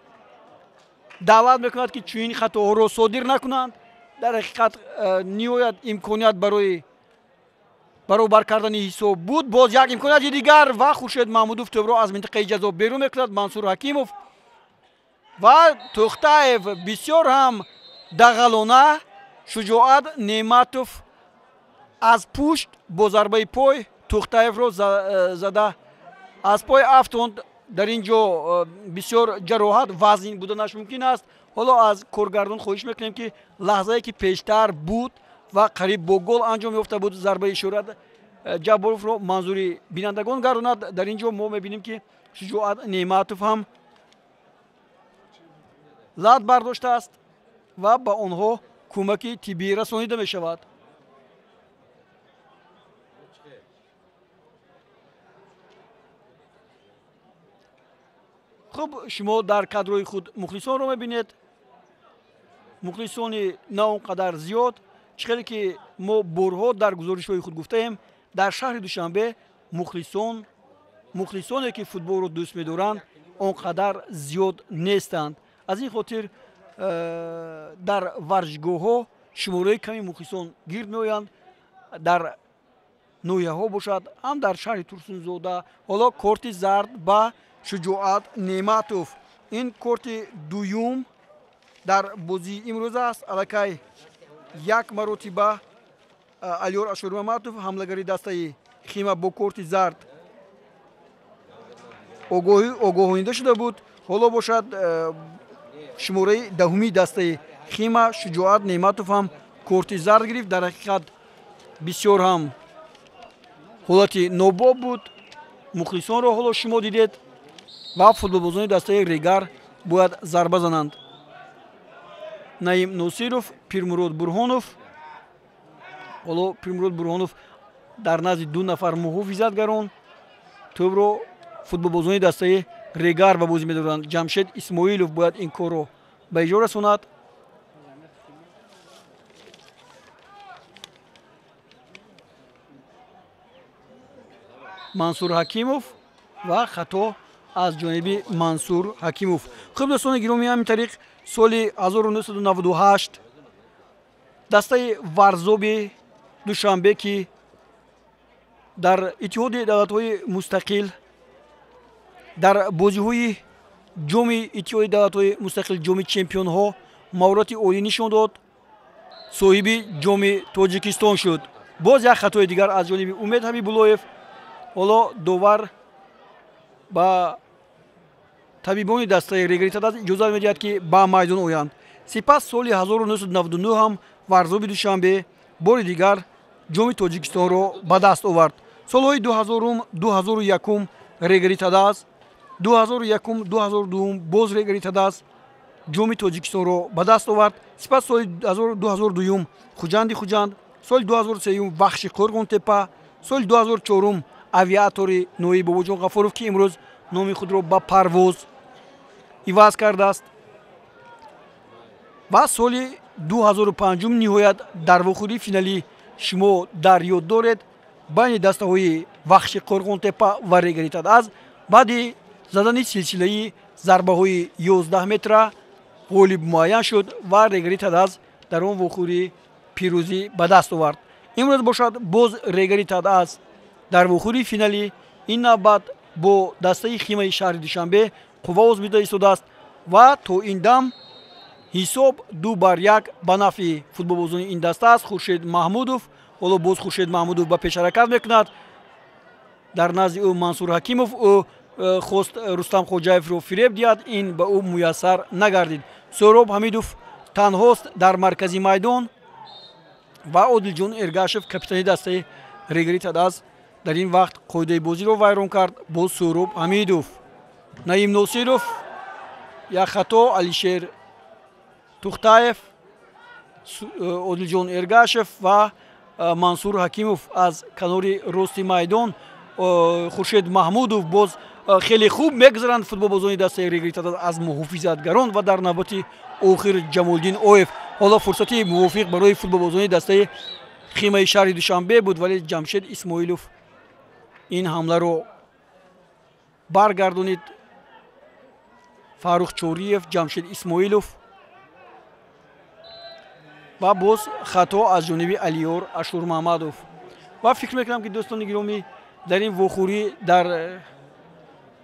даъват мекунад, ки чунин хатоҳоро содир накунанд. Дар ҳақиқат ниҳоят имконият барои баробар кардани ҳисоб буд. Боз як имконияти дигар ва Хуршед Маҳмудов тӯбро аз минтақаи ҷазо берун мекунад. Мансур Ҳакимов ва Тӯхтаев бисёр ҳам дағалона Шуҷоат Неъматов аз пушт бо зарбаи пой Тӯхтаевро зада аз пой афтонд. Дар ин ҷо бисёр ҷароҳат вазнин буданаш мумкин аст. Ҳоло аз коргардон хоҳиш мекунем, ки лаҳзае ки пештар буд ва қариб бо гол анҷом ёфта буд, зарбаи Шӯҳрат Ҷабборовро манзури бинандагон гардонад. Дар ин ҷо мо мебинем, ки Шуҷоат Неъматов ҳам лат бардоштааст ва ба онҳо кӯмаки тиббӣ расонида мешавад. Хуб, шумо дар кадрои худ мухлисонро мебинед. Мухлисони на он қадар зиёд. Чӣ хеле ки мо борҳо дар гузоришҳои худ гуфтаем, дар шаҳри Душанбе мухлисоне ки футболро дӯст медоранд, он қадар зиёд нестанд. Аз ин хотир дар варзишгоҳҳо шумораи ками мухлисон гирд меоянд. Дар ноҳияҳо бошад, ҳам дар шаҳри Турсунзода. Ҳоло корти зард ба Шуҷоат Неъматов. Ин корти дуюм дар бозии имрӯз аст. Аллакай як маротиба Алиёр Ашурмаматов, ҳамлагари дастаи Хима, бо корти зард огоҳонида шуда буд. Ҳоло бошад шумораи даҳуми дастаи Хима Шуҷоат Неъматов ҳам корти зард гирифт. Дар ҳақиқат бисёр ҳам ҳолати нобоб буд. Мухлисонро ҳоло шумо дидед ва футболбозони дастаи Регар бояд зарба зананд. Наим Носиров, Пирмурод Бурҳонов. Ҳоло Пирмурод Бурҳонов Дар назди ду нафар муҳофизатгарон тӯбро футболбозони дастаи Регар ба бозӣ медоранд. Ҷамшед Исмоилов бояд ин корро ба иҷро расонад. Мансур Ҳакимов ва хато аз ҷониби Мансур Ҳакимов. Хуб, дӯстони гиромӣ, ҳамин тариқ соли 1998 дастаи Варзоби Душанбе, ки дар Иттиҳоди давлатҳои мустақил дар бозиҳои ҷоми Иттиҳоди давлатҳои мустақил, ҷоми чемпионҳо маҳорати олӣ нишон дод, соҳиби ҷоми Тоҷикистон шуд. Боз як хатои дигар аз ҷониби Умед Ҳабибуллоев. Ҳоло довар ба табибони дастаи Регари Тадаз иҷозат медиҳад, ки ба майдон оянд. Сипас соли 1999 ҳам Варзоби Душанбе бори дигар ҷоми Тоҷикистонро ба даст овард. Солҳои 2000, 2001 Регари Тадаз, 2001, 2002 боз Регари Тадаз ҷоми Тоҷикистонро ба даст овард. Сипас соли 2002 Хуҷанди Хуҷанд, соли 2003 Вахши Қӯрғонтепа, соли 2004 Авиатори ноҳияи Бобоҷон Ғафуров, ки имрӯз номи худро ба Парвоз иваз кардааст, ва соли 2005 ниҳоят дар вохӯрии финалӣ шумо дар ёд доред байни дастаҳои Вахши Қӯрғонтепа ва Регари Тадаз баъди задани силсилаи зарбаҳои 11 метра ғолиб муайян шуд ва Регари Тадаз дар он вохӯрӣ пирӯзӣ ба даст овард. Имрӯз бошад боз Регари Тадаз дар вохӯрии финалӣ ин навбат бо дастаи Химаи шаҳри Душанбе қувва озмида истодааст ва то ин дам ҳисоб 2-1 ба нафъи футболбозони ин даста аст. Хуршед Маҳмудов, ҳоло боз Хуршед Маҳмудов ба пеш ҳаракат мекунад. Дар назди ӯ Мансур Ҳакимов, ӯ хост Рустам Хоҷаевро фиреб диҳад, ин ба ӯ муяссар нагардид. Сӯҳроб Ҳамидов танҳост дар маркази майдон ва Одилҷон Эргашев, капитани дастаи Регари Тадаз, дар ин вақт қоидаи бозиро вайрон кард. Боз Сӯҳроб Ҳамидов, Наим Носиров, як хато, Алишер Тухтаев, Одилҷон Эргашев ва Мансур Ҳакимов аз канори рости майдон. Хуршед Маҳмудов боз хеле хуб мегузаранд футболбозони дастаи Регари Тадаз аз муҳофизатгарон ва дар навбати охир Ҷамолиддин Оев. Ҳоло фурсати мувофиқ барои футболбозони дастаи Химаи шаҳри Душанбе буд, вале Ҷамшед Исмоилов ин ҳамларо баргардонид. Фаррух Чориев, Ҷамшед Исмоилов ва боз хато аз ҷониби Алиёр Ашурмаҳмадов. Ва фикр мекунам, ки дӯстони гиромӣ, дар ин вохӯрӣ, дар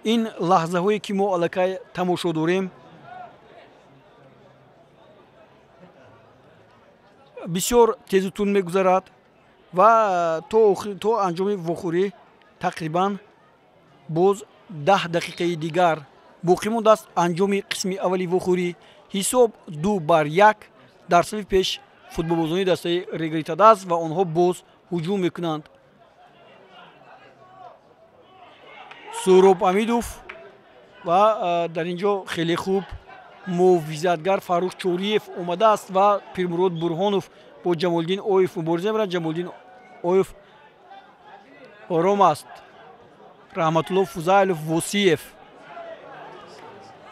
ин лаҳзаҳое ки мо аллакай тамошо дорем, бисёр тезу тунд мегузарад ва то анҷоми вохӯрӣ тақрибан боз 10 дақиқаи дигар боқӣ мондааст. Анҷоми қисми аввали вохӯрӣ ҳисоб 2-1 дар сафи пеш футболбозони дастаи Регари Тадаз ва онҳо боз ҳуҷум мекунанд. Сӯҳроб Ҳамидов ва дар ин ҷо хеле хуб муҳофизатгар Фаррух Чориев омадааст ва Пирмурод Бурҳонов бо Ҷамолиддин Оев мубориза мебаранд. Ҷамолиддин Оев ором аст. Раҳматулло Фузайлов, Восиев,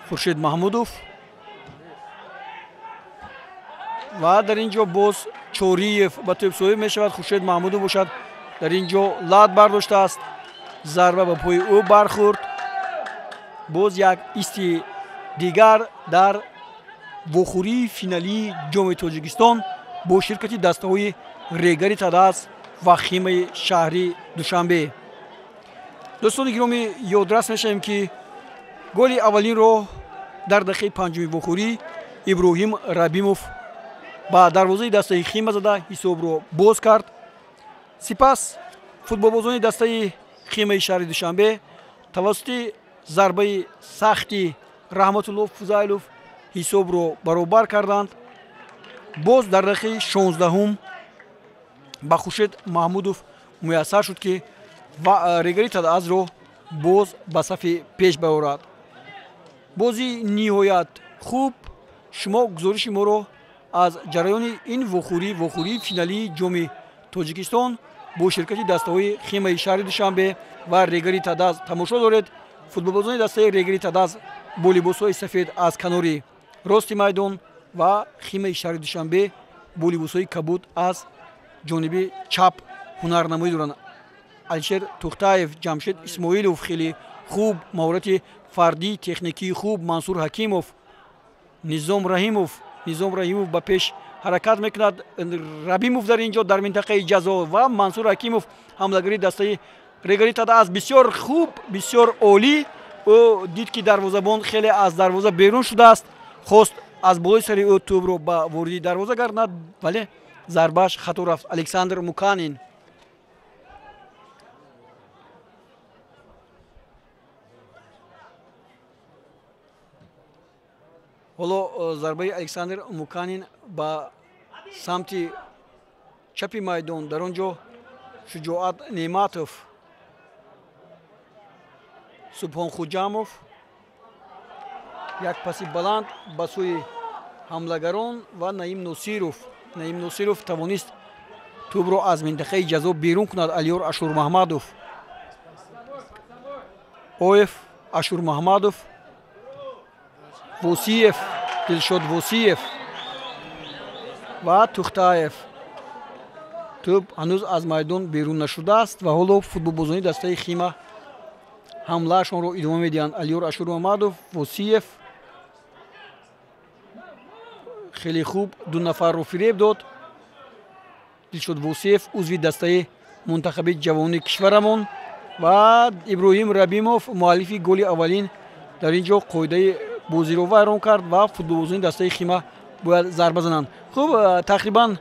Хуршед Маҳмудов ва дар ин ҷо боз Чориев ба тӯбсоҳиб мешавад. Хуршед Маҳмудов бошад дар ин ҷо лат бардоштааст, зарба ба пои ӯ бархӯрд. Боз як исти дигар дар вохӯрии финалии ҷоми Тоҷикистон бо ширкати дастаҳои Регари Тадаз ва Химаи шаҳри Душанбе. Дӯстони гиромӣ, ёдрас мешавем, ки голи аввалинро дар дақиқаи панҷуми вохӯрӣ Иброҳим Рабимов ба дарвозаи дастаи Хима зада ҳисобро боз кард. Сипас футболбозони дастаи Химаи шаҳри Душанбе тавассути зарбаи сахти Раҳматулло Фузайлов ҳисобро баробар карданд. Боз дар дақиқаи 16-ум ба Хуршед Маҳмудов муяссар шуд, ки Регари Тадазро боз ба сафи пеш барорад. Бози ниҳоят хуб. Шумо гузориши моро аз ҷараёни ин вохӯрӣ, вохӯрии финалии ҷоми Тоҷикистон Бо ширкати дастаҳои Химаи шаҳри Душанбе ва Регари Тадаз тамошо доред. Футболбозони дастаи Регари Тадаз бо либосҳои сафед аз канори рости майдон ва Химаи шаҳри Душанбе бо либосҳои кабуд аз ҷониби чап ҳунарнамоӣ доранд. Алишер Тухтаев, Ҷамшед Исмоилов хеле хуб, маҳорати фардӣ, техникии хуб, Мансур Ҳакимов, Низом Раҳимов. Низом Раҳимов ба пеш ҳаракат мекунад. Рабимов дар ин ҷо дар минтақаи ҷазо ва Мансур Ҳакимов ҳамлагари дастаи Регари Тадаз бисёр хуб, бисёр олӣ. Ӯ дид, ки дарвозабон хеле аз дарвоза берун шудааст, хост аз болои сари ӯ тӯбро ба вориди дарвоза гардонад, вале зарбааш хато рафт. Александр Муканин. Ҳоло зарбаи Александр Муканин ба самти чапи майдон, дар он ҷо Шуҷоат Неъматов, Субҳон Хуҷамов, як паси баланд ба сӯи ҳамлагарон ва Наим Носиров. Наим Носиров тавонист тӯбро аз минтақаи ҷазо берун кунад. Алиёр Ашурмаҳмадов, Оев, Ашурмаҳмадов, Восиев, Дилшод Восиев ва Тухтаев. Тӯб ҳанӯз аз майдон берун нашудааст ва ҳоло футболбозони дастаи Хима ҳамлаашонро идома медиҳанд. Алиёр Ашурмаҳмадов, Восиев хеле хуб ду нафарро фиреб дод. Дилшод Восиев узви дастаи мунтахаби ҷавони кишварамон ва Иброҳим Рабимов муаллифи голи аввалин дар ин ҷо қоидаи бозиро вайрон кард ва футболбозони дастаи Хима бояд зарба зананд. Хуб, тақрибан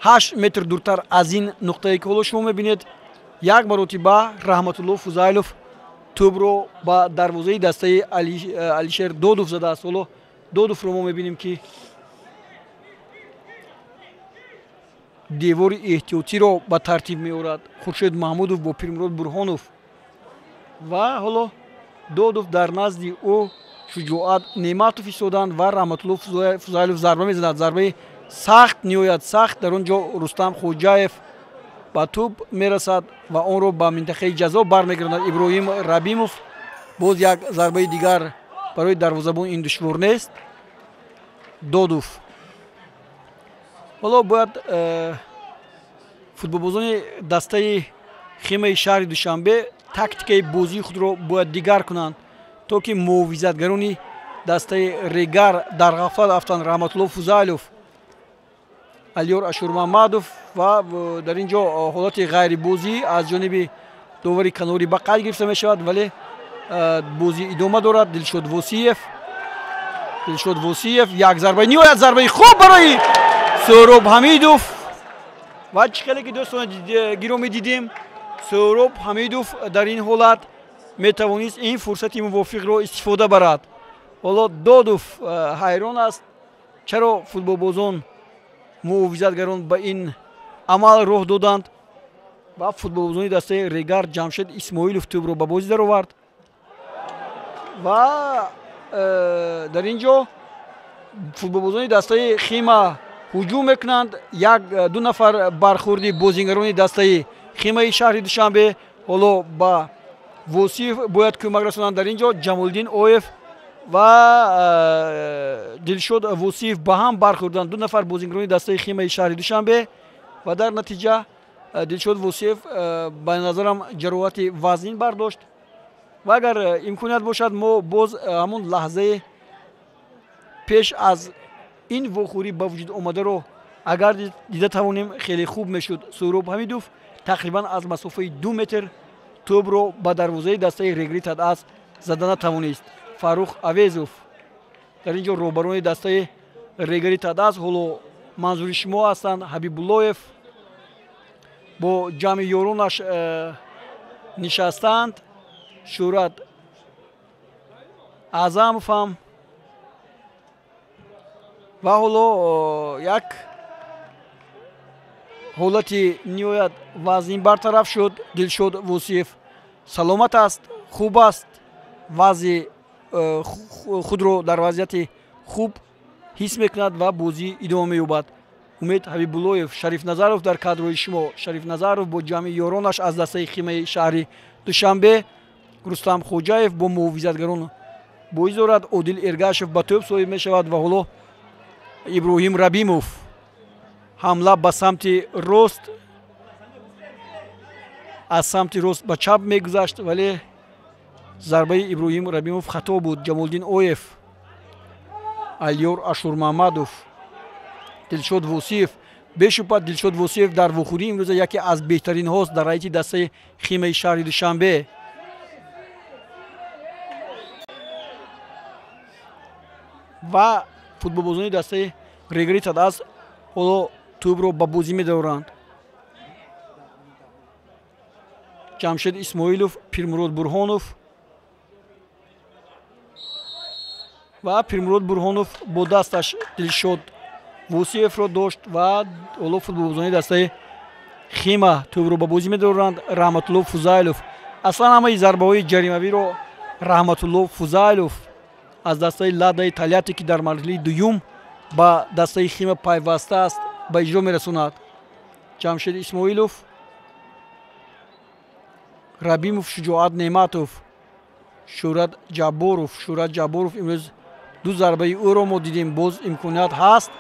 8 метр дуртар аз ин нуқтае, ки ҳоло шумо мебинед, як маротиба Раҳматулло Фузайлов тӯбро ба дарвозаи дастаи Алишер Додов задааст. Ҳоло Додовро мо мебинем, ки девори эҳтиётиро ба тартиб меорад. Хуршед Маҳмудов бо Пирмурод Бурҳонов ва ҳоло Додов дар назди ӯ Шуҷоат Неъматов истоданд ва Раҳматулло Фузайлов зарба мезанад. Зарбаи сахт, ниҳоят сахт. Дар он ҷо Рустам Хоҷаев ба тӯб мерасад ва онро ба минтақаи ҷазо бармегардонад. Иброҳим Рабимов боз як зарбаи дигар барои дарвозабон ин душвор нест. Додов. Ҳоло бояд футболбозони дастаи Химаи шаҳри Душанбе тактикаи бозии худро бояд дигар кунанд, то ки муҳофизатгарони дастаи Регар дар ғафлат афтанд. Раҳматулло Фузайлов, Алиёр Ашурмаҳмадов ва дар ин ҷо ҳолати ғайрибозӣ аз ҷониби довари канорӣ ба қайд гирифта мешавад, вале бозӣ идома дорад. Дилшод Восиев, Дилшод Восиев як зарбаи ниҳоят зарбаи хуб барои Сӯҳроб Ҳамидов ва чӣ хеле ки дӯстони гиромӣ дидем, Сӯҳроб Ҳамидов дар ин ҳолат метавонист ин фурсати мувофиқро истифода барад. Ҳоло Додов ҳайрон аст, чаро футболбозон муҳофизатгарон ба ин амал роҳ доданд ва футболбозони дастаи Регар Ҷамшед Исмоилов тӯбро ба бозӣ даровард ва дар ин ҷо футболбозони дастаи Хима ҳуҷум мекунанд. Як ду нафар бархӯрди бозингарони дастаи Химаи шаҳри Душанбе ҳоло ба Восиев бояд кӯмак расонанд. Дар ин ҷо Ҷамолиддин Оев ва Дилшод Восиев ба ҳам бархӯрданд, ду нафар бозингарони дастаи Химаи шаҳри Душанбе ва дар натиҷа Дилшод Восиев ба назарам ҷароҳати вазнин бардошт ва агар имконият бошад, мо боз ҳамон лаҳзаи пеш аз ин вохӯрӣ ба вуҷуд омадаро агар дида тавонем, хеле хуб мешуд. Сӯҳроб Ҳамидов тақрибан аз масофаи 2 метр тӯбро ба дарвозаи дастаи Регари Тадаз зада натавонист. Фаррух Авезов дар ин ҷо роҳбарони дастаи Регари Тадаз ҳоло манзури шумо ҳастанд. Ҳабибуллоев бо ҷамъи ёронаш нишастанд. Шӯҳрат Аъзамов ҳам ва ҳоло як ҳолати ниҳоят вазнин бартараф шуд. Дилшод Восиев саломат аст, хуб аст, вазъи худро дар вазъияти хуб ҳис мекунад ва бозӣ идома меёбад. Умед Ҳабибуллоев, Шариф Назаров дар кадрҳои шумо. Шариф Назаров бо ҷамъи ёронаш аз дастаи Химаи шаҳри Душанбе, Рустам Хоҷаев бо муҳофизатгарон бозӣ дорад. Одил Эргашев ба тӯб соҳиб мешавад ва ҳоло Иброҳим Рабимов ҳамла ба самти рост, аз самти рост ба чап мегузашт, вале зарбаи Иброҳим Рабимов хато буд. Ҷамолиддин Оев, Алиёр Ашурмаҳмадов, Дилшод Восиев. Бешубҳа Дилшод Восиев дар вохӯрии имрӯза яке аз беҳтаринҳост дар ҳайати дастаи Химаи шаҳри Душанбе. Ва футболбозони дастаи Регари Тадаз ҳоло тӯбро ба бозӣ медоранд. Ҷамшед Исмоилов, Пирмурод Бурҳонов ва Пирмурод Бурҳонов бо дасташ Дилшод Восиевро дошт ва ҳоло футболбозони дастаи Хима тӯбро ба бозӣ медоранд. Раҳматулло Фузайлов, аслан ҳамаи зарбаҳои ҷаримавиро Раҳматулло Фузайлов аз дастаи Ладаи Тольятти, ки дар марҳилаи дуюм ба дастаи Хима пайваста аст, ба иҷро мерасонад. Ҷамшед Исмоилов, Рабимов, Шуҷоат Неъматов, Шӯҳрат Ҷабборов. Шӯҳрат Ҷабборов имрӯз ду зарбаи ӯро мо дидем, боз имконият ҳаст,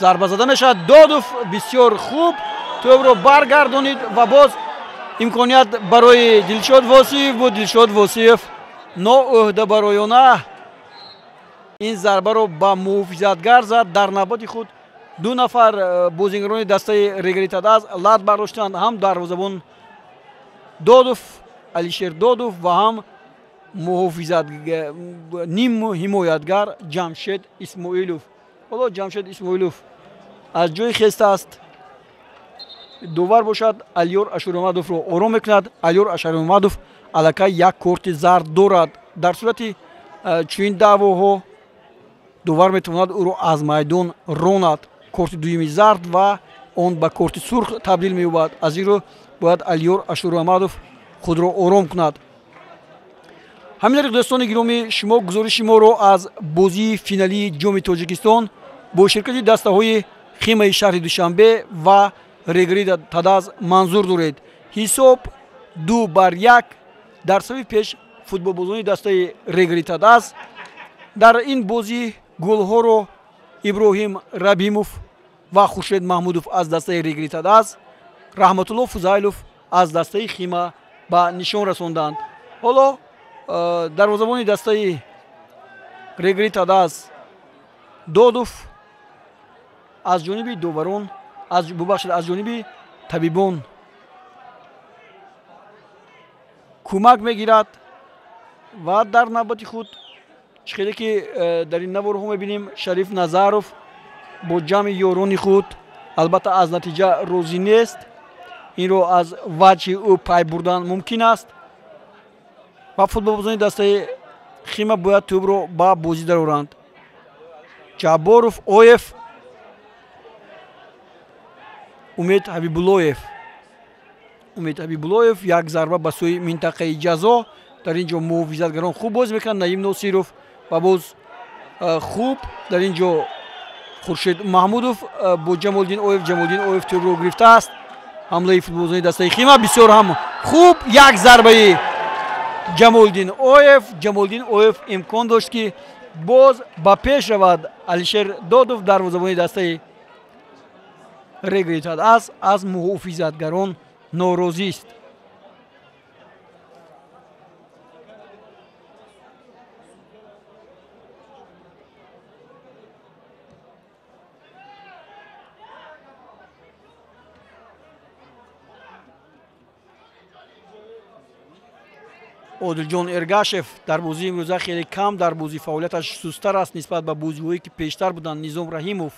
зарба зада мешавад. Додов бисёр хуб тӯбро баргардонид ва боз имконият барои Дилшод Восиев буд. Дилшод Восиев ноӯҳдабароёна ин зарбаро ба муҳофизатгар зад. Дар навбати худ ду нафар бозингарони дастаи Регари Тадаз лат бардоштанд, ҳам дарвозабон Додов, Алишер Додов ва ҳам ним ҳимоятгар Ҷамшед Исмоилов. Ҳоло Ҷамшед Исмоилов аз ҷои хеста аст. Довар бошад Алиёр Ашурмаҳмадовро ором мекунад. Алиёр Ашурмаҳмадов аллакай як корти зард дорад. Дар сурати чунин даъвоҳо довар метавонад ӯро аз майдон ронад. Корти дуюми зард ва он ба корти сурх табдил меёбад. Аз ин рӯ бояд Алиёр Ашурмаҳмадов худро ором кунад. Ҳамин тариқ, дӯстони гиромӣ, шумо гузориши моро аз бозии финалии Ҷоми Тоҷикистон бо ширкати дастаҳои Химаи шаҳри Душанбе ва Регари Тадаз манзур доред. Ҳисоб 2-1 дар сафи пеш футболбозони дастаи Регари Тадаз. Дар ин бозӣ голҳоро Иброҳим Рабимов ва Хуршед Маҳмудов аз дастаи Регари Тадаз, Раҳматулло Фузайлов аз дастаи Хима ба нишон расонданд. Ҳоло дарвозабони дастаи Регари Тадаз Додов аз ҷониби доварон, бубахшед, аз ҷониби табибон кӯмак мегирад ва дар навбати худ чӣ хеле ки дар ин наворҳо мебинем, Шариф Назаров бо ҷамъи ёрони худ албатта аз натиҷа розӣ нест. Инро аз ваҷҳи ӯ пай бурдан мумкин аст ва футболбозони дастаи Хима бояд тӯбро ба бозӣ дароранд. Ҷабборов, Оев, Умед Ҳабибуллоев. Умед Ҳабибуллоев як зарба ба сӯи минтақаи ҷазо. Дар ин ҷо муҳофизатгарон хуб бозӣ мекунанд. Наим Носиров ва боз хуб дар ин ҷо Хуршед Маҳмудов бо Ҷамолиддин Оев. Ҷамолиддин Оев тӯбро гирифтааст. Ҳамлаи футболбозони дастаи Хима бисёр ҳам хуб. Як зарбаи Ҷамолиддин Оев. Ҷамолиддин Оев имкон дошт, ки боз ба пеш равад. Алишер Додов, дарвозабони дастаи Регари Тадаз, аз муҳофизатгарон норозист. Одилҷон Эргашев дар бозии имрӯза хеле кам дар бозӣ, фаъолияташ сусттар аст нисбат ба бозиҳое ки пештар буданд. Низом Раҳимов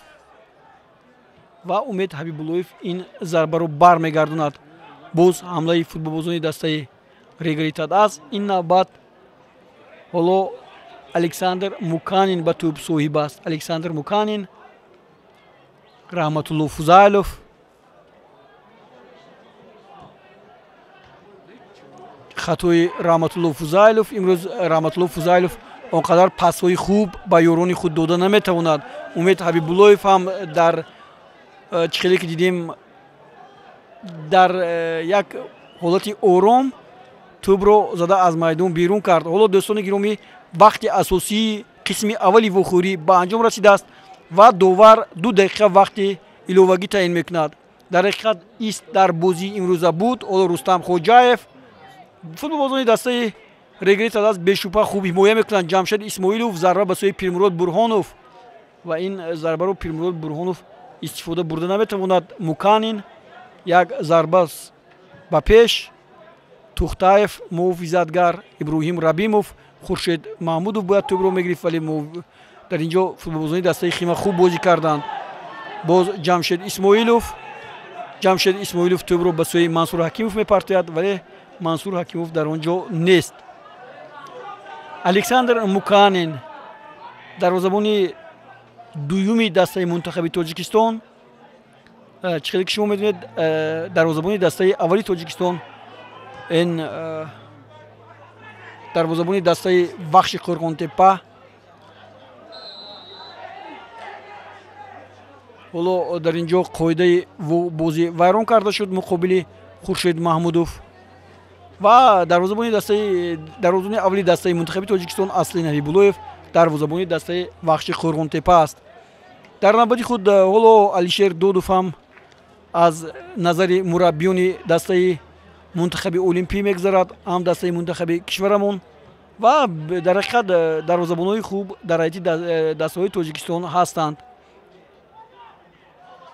ва Умед Ҳабибуллоев ин зарбаро бармегардонад. Боз ҳамлаи футболбозони дастаи Регари Тадаз. Ин навбат ҳоло Александр Муканин ба тӯб соҳиб аст. Александр Муканин, Раҳматулло Фузайлов, хатои Раҳматулло Фузайлов. Имрӯз Раҳматулло Фузайлов он қадар пасҳои хуб ба ёрони худ дода наметавонад. Умед Ҳабибуллоев ҳам дар Чӣ хеле ки дидем, дар як ҳолати ором тӯбро зада аз майдон берун кард. Ҳоло, дӯстони гиромӣ, вақти асосии қисми аввали вохӯрӣ ба анҷом расидааст ва довар 2 дақиқа вақти иловагӣ таъин мекунад. Дар ҳақиқат ист дар бозии имрӯза буд. Ҳоло Рустам Хоҷаев, футболбозони дастаи Регари Тадаз бешубҳа хуб ҳимоя мекунанд. Ҷамшед Исмоилов, зарба ба сӯи Пирмурод Бурҳонов ва ин зарбаро Пирмурод Бурҳонов истифода бурда наметавонад. Муканин, як зарба ба пеш, Тухтаев муҳофизатгар, Иброҳим Рабимов, Хуршед Маҳмудов бояд тӯбро мегирифт, вале дар ин ҷо футболбозони дастаи Хима хуб бозӣ карданд. Боз Ҷамшед Исмоилов, Ҷамшед Исмоилов тӯбро ба сӯи Мансур Ҳакимов мепартояд, вале Мансур Ҳакимов дар он ҷо нест. Александр Муканин, дарвозабони дуюми дастаи мунтахаби Тоҷикистон. Чӣ хеле ки шумо медонед, дарвозабони дастаи аввали Тоҷикистон ин дарвозабони дастаи Вахши Қӯрғонтеппа. Ҳоло дар ин ҷо қоидаи бозӣ вайрон карда шуд муқобили Хуршед Маҳмудов ва дарвозабони дастаи дарвозабони аввали дастаи мунтахаби Тоҷикистон Асли Набибуллоев дарвозабони дастаи Вахши Қӯрғонтеппа аст. Дар навбати худ ҳоло Алишер Додов ҳам аз назари мураббиёни дастаи мунтахаби олимпӣ мегузарад, ҳам дастаи мунтахаби кишварамон ва дар ҳақиқат дарвозабонҳои хуб дар ҳайати дастаҳои Тоҷикистон ҳастанд.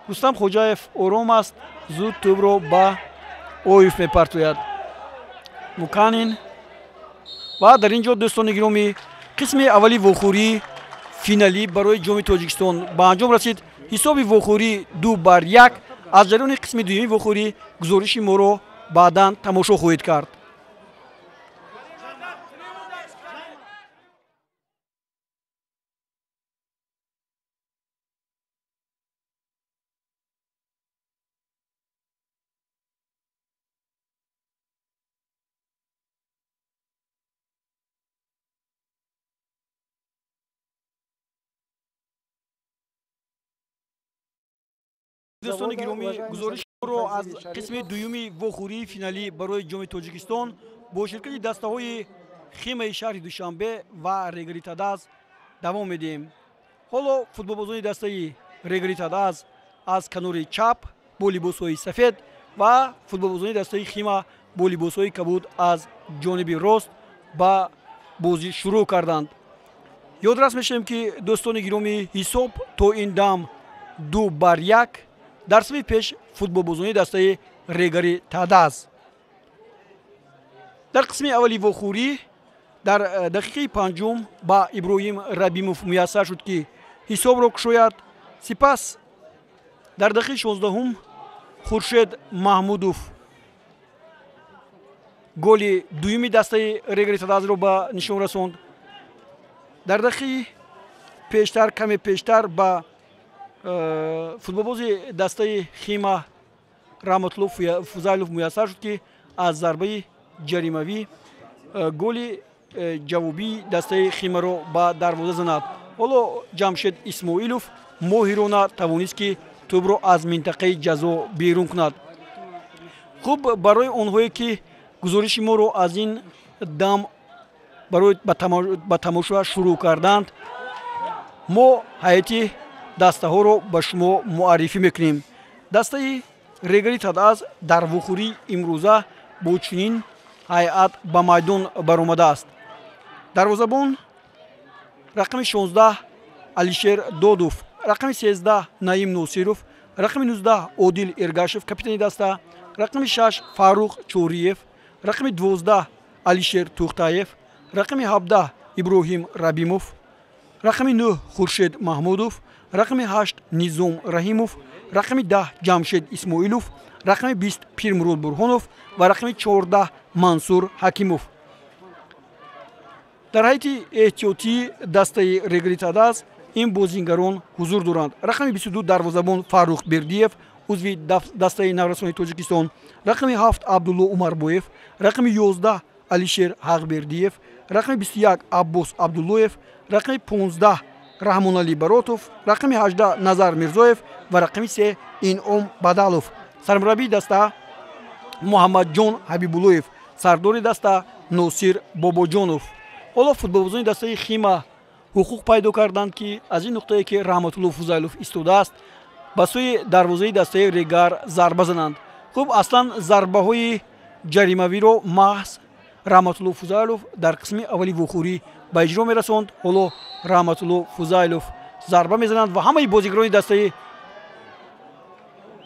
Рустам Хоҷаев ором аст, зуд тӯбро ба Оев мепартояд. Муканин ва дар ин ҷо, дӯстони гиромӣ, қисми аввали вохӯрии финалӣ барои ҷоми Тоҷикистон ба анҷом расид. Ҳисоби вохӯрӣ 2-1. Аз ҷараёни қисми дуюми вохӯрӣ гузориши моро баъдан тамошо хоҳед кард. Дӯстони гиромӣ, гузоришро аз қисми дуюми вохӯрии финалӣ барои ҷоми Тоҷикистон бо ширкати дастаҳои Химаи шаҳри Душанбе ва Регари Тадаз давом медиҳем. Ҳоло футболбозони дастаи Регари Тадаз аз канори чап бо либосҳои сафед ва футболбозони дастаи Хима бо либосҳои кабуд аз ҷониби рост ба бозӣ шурӯъ карданд. Ёдрас мешавем, ки, дӯстони гиромӣ, ҳисоб то ин дам 2-1 дар сафи пеш футболбозони дастаи Регари Тадаз. Дар қисми аввали вохӯрӣ дар дақиқаи панҷум ба Иброҳим Рабимов муяссар шуд, ки ҳисобро кушояд. Сипас дар дақиқаи 16-ум Хуршед Маҳмудов голи дуюми дастаи Регари Тадазро ба нишон расонд. Дар дақиқаи пештар, каме пештар, ба футболбози дастаи Хима Раҳматулло Фузайлов муяссар шуд, ки аз зарбаи ҷаримавӣ голи ҷавобии дастаи Химаро ба дарвоза занад. Ҳоло Ҷамшед Исмоилов моҳирона тавонист, ки тӯбро аз минтақаи ҷазо берун кунад. Хуб, барои онҳое ки гузориши моро аз ин дам барои ба тамошоа шурӯъ карданд, мо ҳайати дастаҳоро ба шумо муаррифӣ мекунем. Дастаи Регари Тадаз дар вохӯрии имрӯза бо чунин ҳайат ба майдон баромадааст. Дарвозабон рақами 16 Алишер Додов, рақами 13 Наим Носиров, рақами 19 Одил Эргашев, капитани даста, рақами 6 Фаррух Чориев, рақами 12 Алишер Тухтаев, рақами 17 Иброҳим Рабимов, рақами 9 Хуршед Маҳмудов, рақами 8 Низом Раҳимов, рақами 10 Ҷамшед Исмоилов, рақами 20 Пирмурод Бурҳонов ва рақами 14 Мансур Ҳакимов. Дар ҳайати эҳтиётии дастаи Регари Тадаз ин бозингарон ҳузур доранд. Рақами 22 дарвозабон Фаррух Бердиев, узви дастаи наврасони Тоҷикистон, рақами 7 Абдулло Умарбоев, рақами 11 Алишер Ҳақбердиев, рақами 21 Аббос Абдуллоев, рақами 15 Раҳмоналӣ Баротов, рақами 18 Назар Мирзоев ва рақами 3 Инъом Бадалов. Сармураббии даста Муҳаммадҷон Ҳабибуллоев, сардори даста Носир Бобоҷонов. Ҳоло футболбозони дастаи Хима ҳуқуқ пайдо карданд, ки аз ин нуқтае, ки Раҳматулло Фузайлов истодааст, ба сӯи дарвозаи дастаи Регар зарба зананд. Хуб, аслан зарбаҳои ҷаримавиро маҳз Раҳматулло Фузайлов дар қисми аввали вохӯрӣ ба иҷро мерасонд. Ҳоло Раҳматулло Фузайлов зарба мезананд ва ҳамаи бозигарони дастаи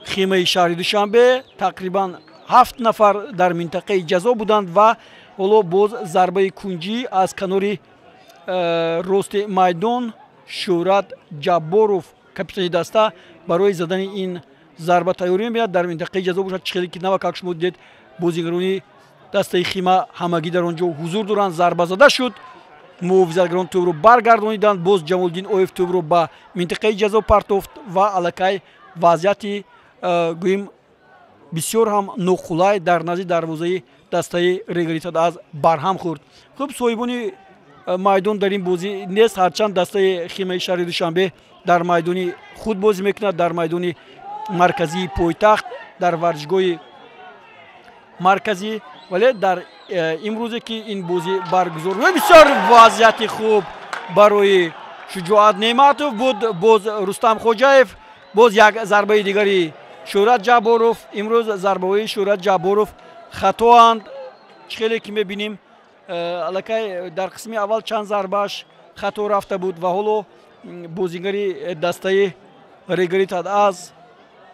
Химаи шаҳри Душанбе, тақрибан 7 нафар, дар минтақаи ҷазо буданд ва ҳоло боз зарбаи кунҷӣ аз канори рости майдон. Шӯҳрат Ҷабборов, капитани даста, барои задани ин зарба тайёрӣ мебинад. Дар минтақаи ҷазо бошад, чӣ хеле ки навакак шумо дидед, бозигарони дастаи Хима ҳамагӣ дар он ҷо ҳузур доранд. Зарба зада шуд, муҳофизатгарон тӯбро баргардониданд. Боз Ҷамолиддин Оев тӯбро ба минтақаи ҷазо партофт ва аллакай вазъияти гӯем бисёр ҳам ноқулай дар назди дарвозаи дастаи Регаритадаз барҳам хӯрд. Хуб, соҳибони майдон дар ин бозӣ нест, ҳарчанд дастаи Химаи шаҳри Душанбе дар майдони худ бозӣ мекунад, дар майдони марказии пойтахт, дар варзишгоҳи марказӣ, вале дар имрӯзе, ки ин бозӣ баргузор, бисёр вазъияти хуб барои Шуҷоат Неъматов буд. Боз Рустам Хоҷаев, боз як зарбаи дигари Шӯҳрат Ҷабборов. Имрӯз зарбаҳои Шӯҳрат Ҷабборов хатоанд. Чӣ хеле ки мебинем, аллакай дар қисми аввал чанд зарбааш хато рафта буд ва ҳоло бозигари дастаи Регаритадаз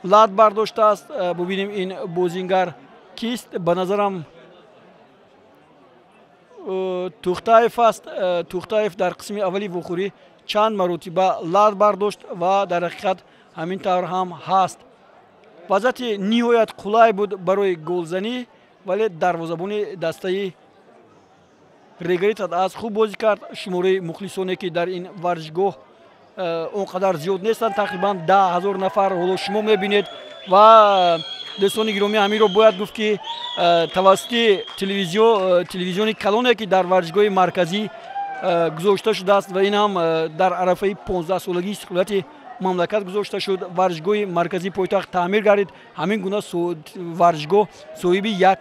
лат бардоштааст. Бубинем, ин бозингар кист? Ба назарам, Тухтаев аст. Тухтаев дар қисми аввали вохӯрӣ чанд маротиба лат бардошт ва дар ҳақиқат ҳамин тавр ҳам ҳаст. Вазъияти ниҳоят қулай буд барои голзанӣ, вале дарвозабони дастаи Регаритадаз хуб бозӣ кард. Шумораи мухлисоне, ки дар ин варзишгоҳ он қадар зиёд нестанд, тақрибан 10 000 нафар, ҳоло шумо мебинед. Ва дӯстони гиромӣ, ҳаминро бояд гуфт, ки тавассути телевизиони калоне, ки дар варзишгоҳи марказӣ гузошта шудааст ва ин ҳам дар арафаи 15-солагии истиқлолияти мамлакат гузошта шуд, варзишгоҳи марказии пойтахт таъмир гардид. Ҳамин гуна варзишгоҳ соҳиби як,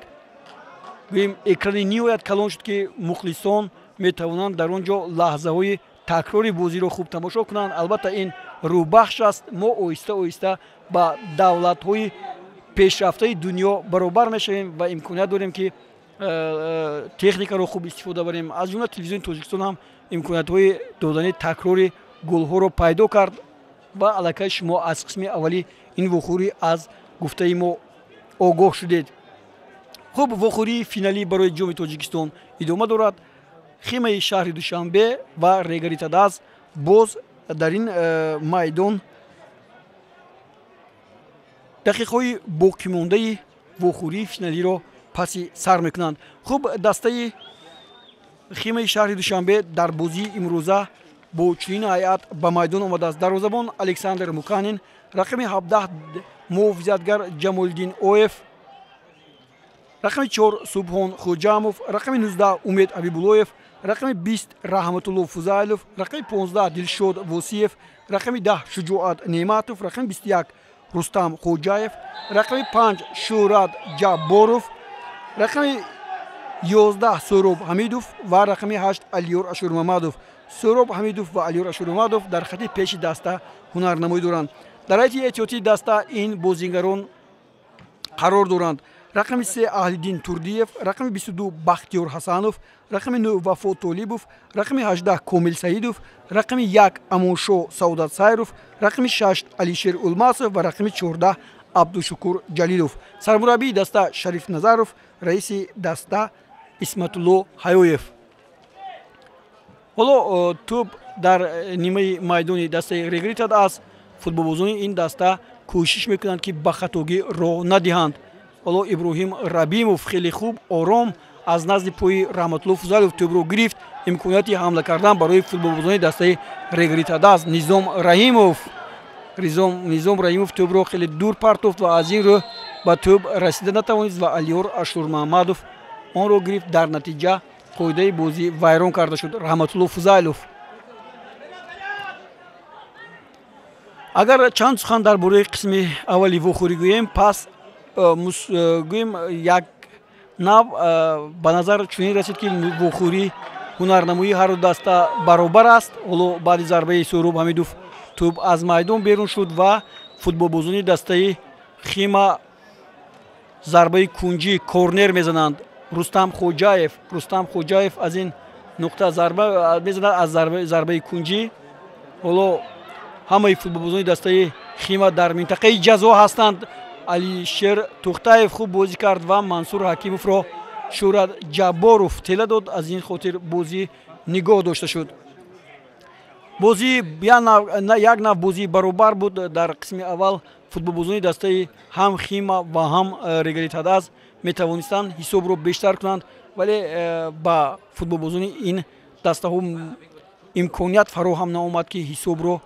гӯем, экрани ниҳоят калон шуд, ки мухлисон метавонанд дар он ҷо лаҳзаҳои такрори бозиро хуб тамошо кунанд. Албатта, ин рӯҳбахш аст. Мо оҳиста оҳиста ба давлатҳои пешрафтаи дунё баробар мешавем ва имконият дорем, ки техникаро хуб истифода барем. Аз ҷумла Телевизиони Тоҷикистон ҳам имкониятҳои додани такрори голҳоро пайдо кард ва аллакай шумо аз қисми аввали ин вохӯрӣ аз гуфтаи мо огоҳ шудед. Хуб, вохӯрии финалӣ барои Ҷоми Тоҷикистон идома дорад. Химаи шаҳри Душанбе ва Регаритадаз боз дар ин майдон дақиқаҳои боқимондаи вохӯрии финалиро паси сар мекунанд. Хуб, дастаи Химаи шаҳри Душанбе дар бозии имрӯза бо чунин ҳайат ба майдон омадааст: дарвозабон Александр Муканин, рақами 17 муҳофизатгар Ҷамолиддин Оев, рақами 4 Субҳон Хуҷамов, рақами 19 Умед Ҳабибуллоев, рақами 20 Раҳматулло Фузайлов, рақами 15 Дилшод Восиев, рақами 10 Шуҷоат Неъматов, рақами 21 Рустам Хоҷаев, рақами 5 Шӯҳрат Ҷабборов, рақами 11 Сӯроб Ҳамидов ва рақами 8 Алиёр Ашурмамадов. Сӯроб Ҳамидов ва Алиёр Ашурмамадов дар хати пеши даста ҳунарнамоӣ доранд. Дар ҳайати эҳтиётии даста ин бозингарон қарор доранд: рақами 3 Аҳлиддин Турдиев, рақами 22 Бахтиёр Ҳасанов, рақами 9 Вафо Толибов, рақами 18 Комил Саидов, рақами 1 Амоншо Саодат Сайров, рақами 6 Алишер Улмасов ва рақами 14 Абдушукур Ҷалилов. Сармураббии даста Шариф Назаров, раиси даста Исматулло Ҳаёев. Ҳоло тӯб дар нимаи майдони дастаи Регаритадаз. Футболбозони ин даста кӯшиш мекунанд, ки ба хатогӣ роҳ надиҳанд. Ҳоло Иброҳим Рабимов хеле хуб, ором аз назди пои Раҳматулло Фузайлов тӯбро гирифт. Имконияти ҳамла кардан барои футболбозони дастаи Регаритадаз. Низом Раҳимов, Низом Раҳимов тӯбро хеле дур партофт ва аз ин рӯ ба тӯб расида натавонист ва Алиёр Ашурмаҳмадов онро гирифт. Дар натиҷа қоидаи бозӣ вайрон карда шуд. Раҳматулло Фузайлов. Агар чанд сухан дар бораи қисми аввали вохӯрӣ гӯем, пас гӯем, як нав ба назар чунин расид, ки вохӯрӣ, ҳунарнамоии ҳарду даста баробар аст. Ҳоло баъди зарбаи Суҳроб Ҳамидов тӯб аз майдон берун шуд ва футболбозони дастаи Хима зарбаи кунҷӣ, корнер мезананд. Рустам Хоҷаев, Рустам Хоҷаев аз ин нуқта зарба мезанад, аз зарбаи кунҷӣ. Ҳоло ҳамаи футболбозони дастаи Хима дар минтақаи ҷазо ҳастанд. Алишер Тухтаев хуб бозӣ кард ва Мансур Ҳакимовро Шӯҳрат Ҷабборов тела дод. Аз ин хотир бозӣ нигоҳ дошта шуд. Бозӣ як нав бозии баробар буд. Дар қисми аввал футболбозони дастаи ҳам Хима ва ҳам Регари Тадаз метавонистанд ҳисобро бештар кунанд, вале ба футболбозони ин дастаҳо имконият фароҳам наомад, ки ҳисобро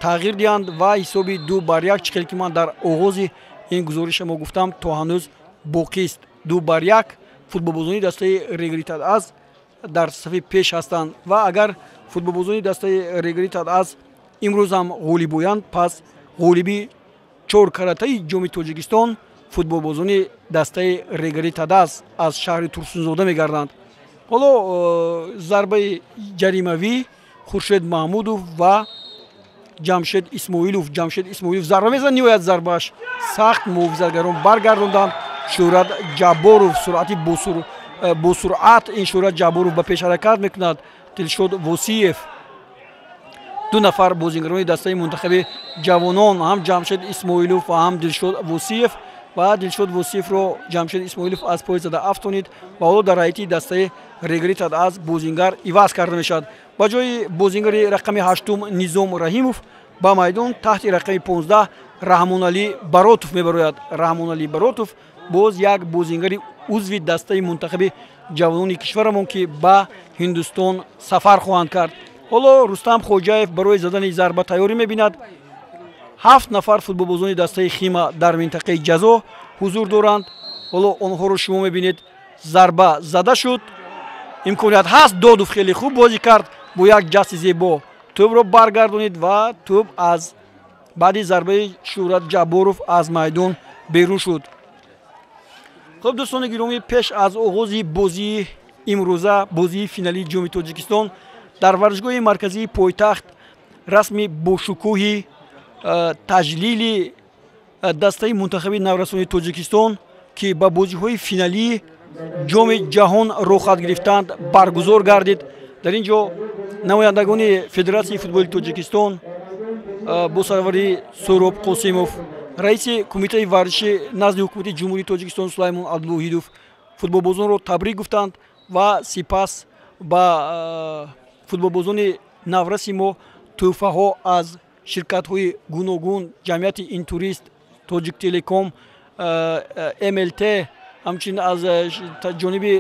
тағйир диҳанд, ва ҳисоби 2-1, чӣ хеле ки ман дар оғози ин гузориша мо гуфтам, то ҳанӯз боқист. 2-1 футболбозони дастаи Регари Тадаз дар сафи пеш ҳастанд ва агар футболбозони дастаи Регари Тадаз имрӯз ҳам ғолиб оянд, пас ғолиби чоркаратаи Ҷоми Тоҷикистон футболбозони дастаи Регари Тадаз аз шаҳри Турсунзода мегарданд. Ҳоло зарбаи ҷаримавӣ, Хуршед Маҳмудов ва Ҷамшед Исмоилов. Ҷамшед Исмоилов зарба мезанад, ниҳоят зарбааш сахт, муҳофизатгарон баргардонданд. Шӯҳрат Ҷабборов суръати босуръат, ин Шӯҳрат Ҷабборов ба пеш ҳаракат мекунад. Дилшод Восиев, ду нафар бозингарони дастаи мунтахаби ҷавонон, ҳам Ҷамшед Исмоилов ва ҳам Дилшод Восиев, ва Дилшод Восиевро Ҷамшед Исмоилов аз пой зада афтонид ва ҳоло дар ҳайати дастаи Регари Тадаз бозингар иваз карда мешавад. Ба ҷои бозингари рақами ҳаштум Низом Раҳимов ба майдон таҳти рақами 15 Раҳмоналӣ Баротов мебарояд. Раҳмоналӣ Баротов боз як бозингари узви дастаи мунтахаби ҷавонони кишварамон, ки ба Ҳиндустон сафар хоҳанд кард. Ҳоло Рустам Хоҷаев барои задани зарба тайёрӣ мебинад. Ҳафт нафар футболбозони дастаи Хима дар минтақаи ҷазо ҳузур доранд. Ҳоло онҳоро шумо мебинед. Зарба зада шуд, имконият ҳаст. Додов хеле хуб бозӣ кард, бо як ҷасти зебо тӯбро баргардонид ва тӯб аз баъди зарбаи Шӯҳрат Ҷабборов аз майдон берун шуд. Хуб, дӯстони гиромӣ, пеш аз оғози бозии имрӯза, бозии финалии Ҷоми Тоҷикистон, дар варзишгоҳи марказии пойтахт расми бошукӯҳи таҷлили дастаи мунтахаби наврасони Тоҷикистон, ки ба бозиҳои финалии Ҷоми Ҷаҳон роҳхат гирифтанд, баргузор гардид. Дар ин ҷо намояндагони Федератсияи футболи Тоҷикистон бо сарварии Суҳроб Қосимов, раиси Кумитаи варзиши назди Ҳукумати Ҷумҳурии Тоҷикистон Сулаймон Абдулвоҳидов футболбозонро табрик гуфтанд ва сипас ба футболбозони навраси мо тӯҳфаҳо аз ширкатҳои гуногун, ҷамъияти Интурист, Тоҷиктелеком, МЛТ, ҳамчунин аз ҷониби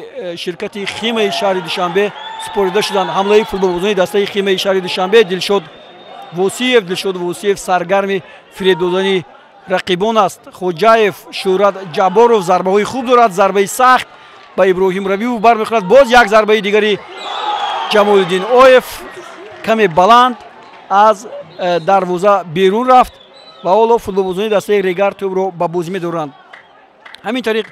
ширкати Химаи шаҳри Душанбе супорида шуданд. Ҳамлаи футболбозони дастаи Химаи шаҳри Душанбе, Дилшод Восиев. Дилшод Восиев саргарми фиреб додани рақибон аст. Хоҷаев, Шӯҳрат Ҷабборов зарбаҳои хуб дорад. Зарбаи сахт ба Иброҳим Рабиев бармехӯрад. Боз як зарбаи дигари Ҷамолиддин Оев каме баланд аз дарвоза берун рафт ва ҳоло футболбозони дастаи Регар тӯбро ба бозӣ медоранд. Ҳамин тариқ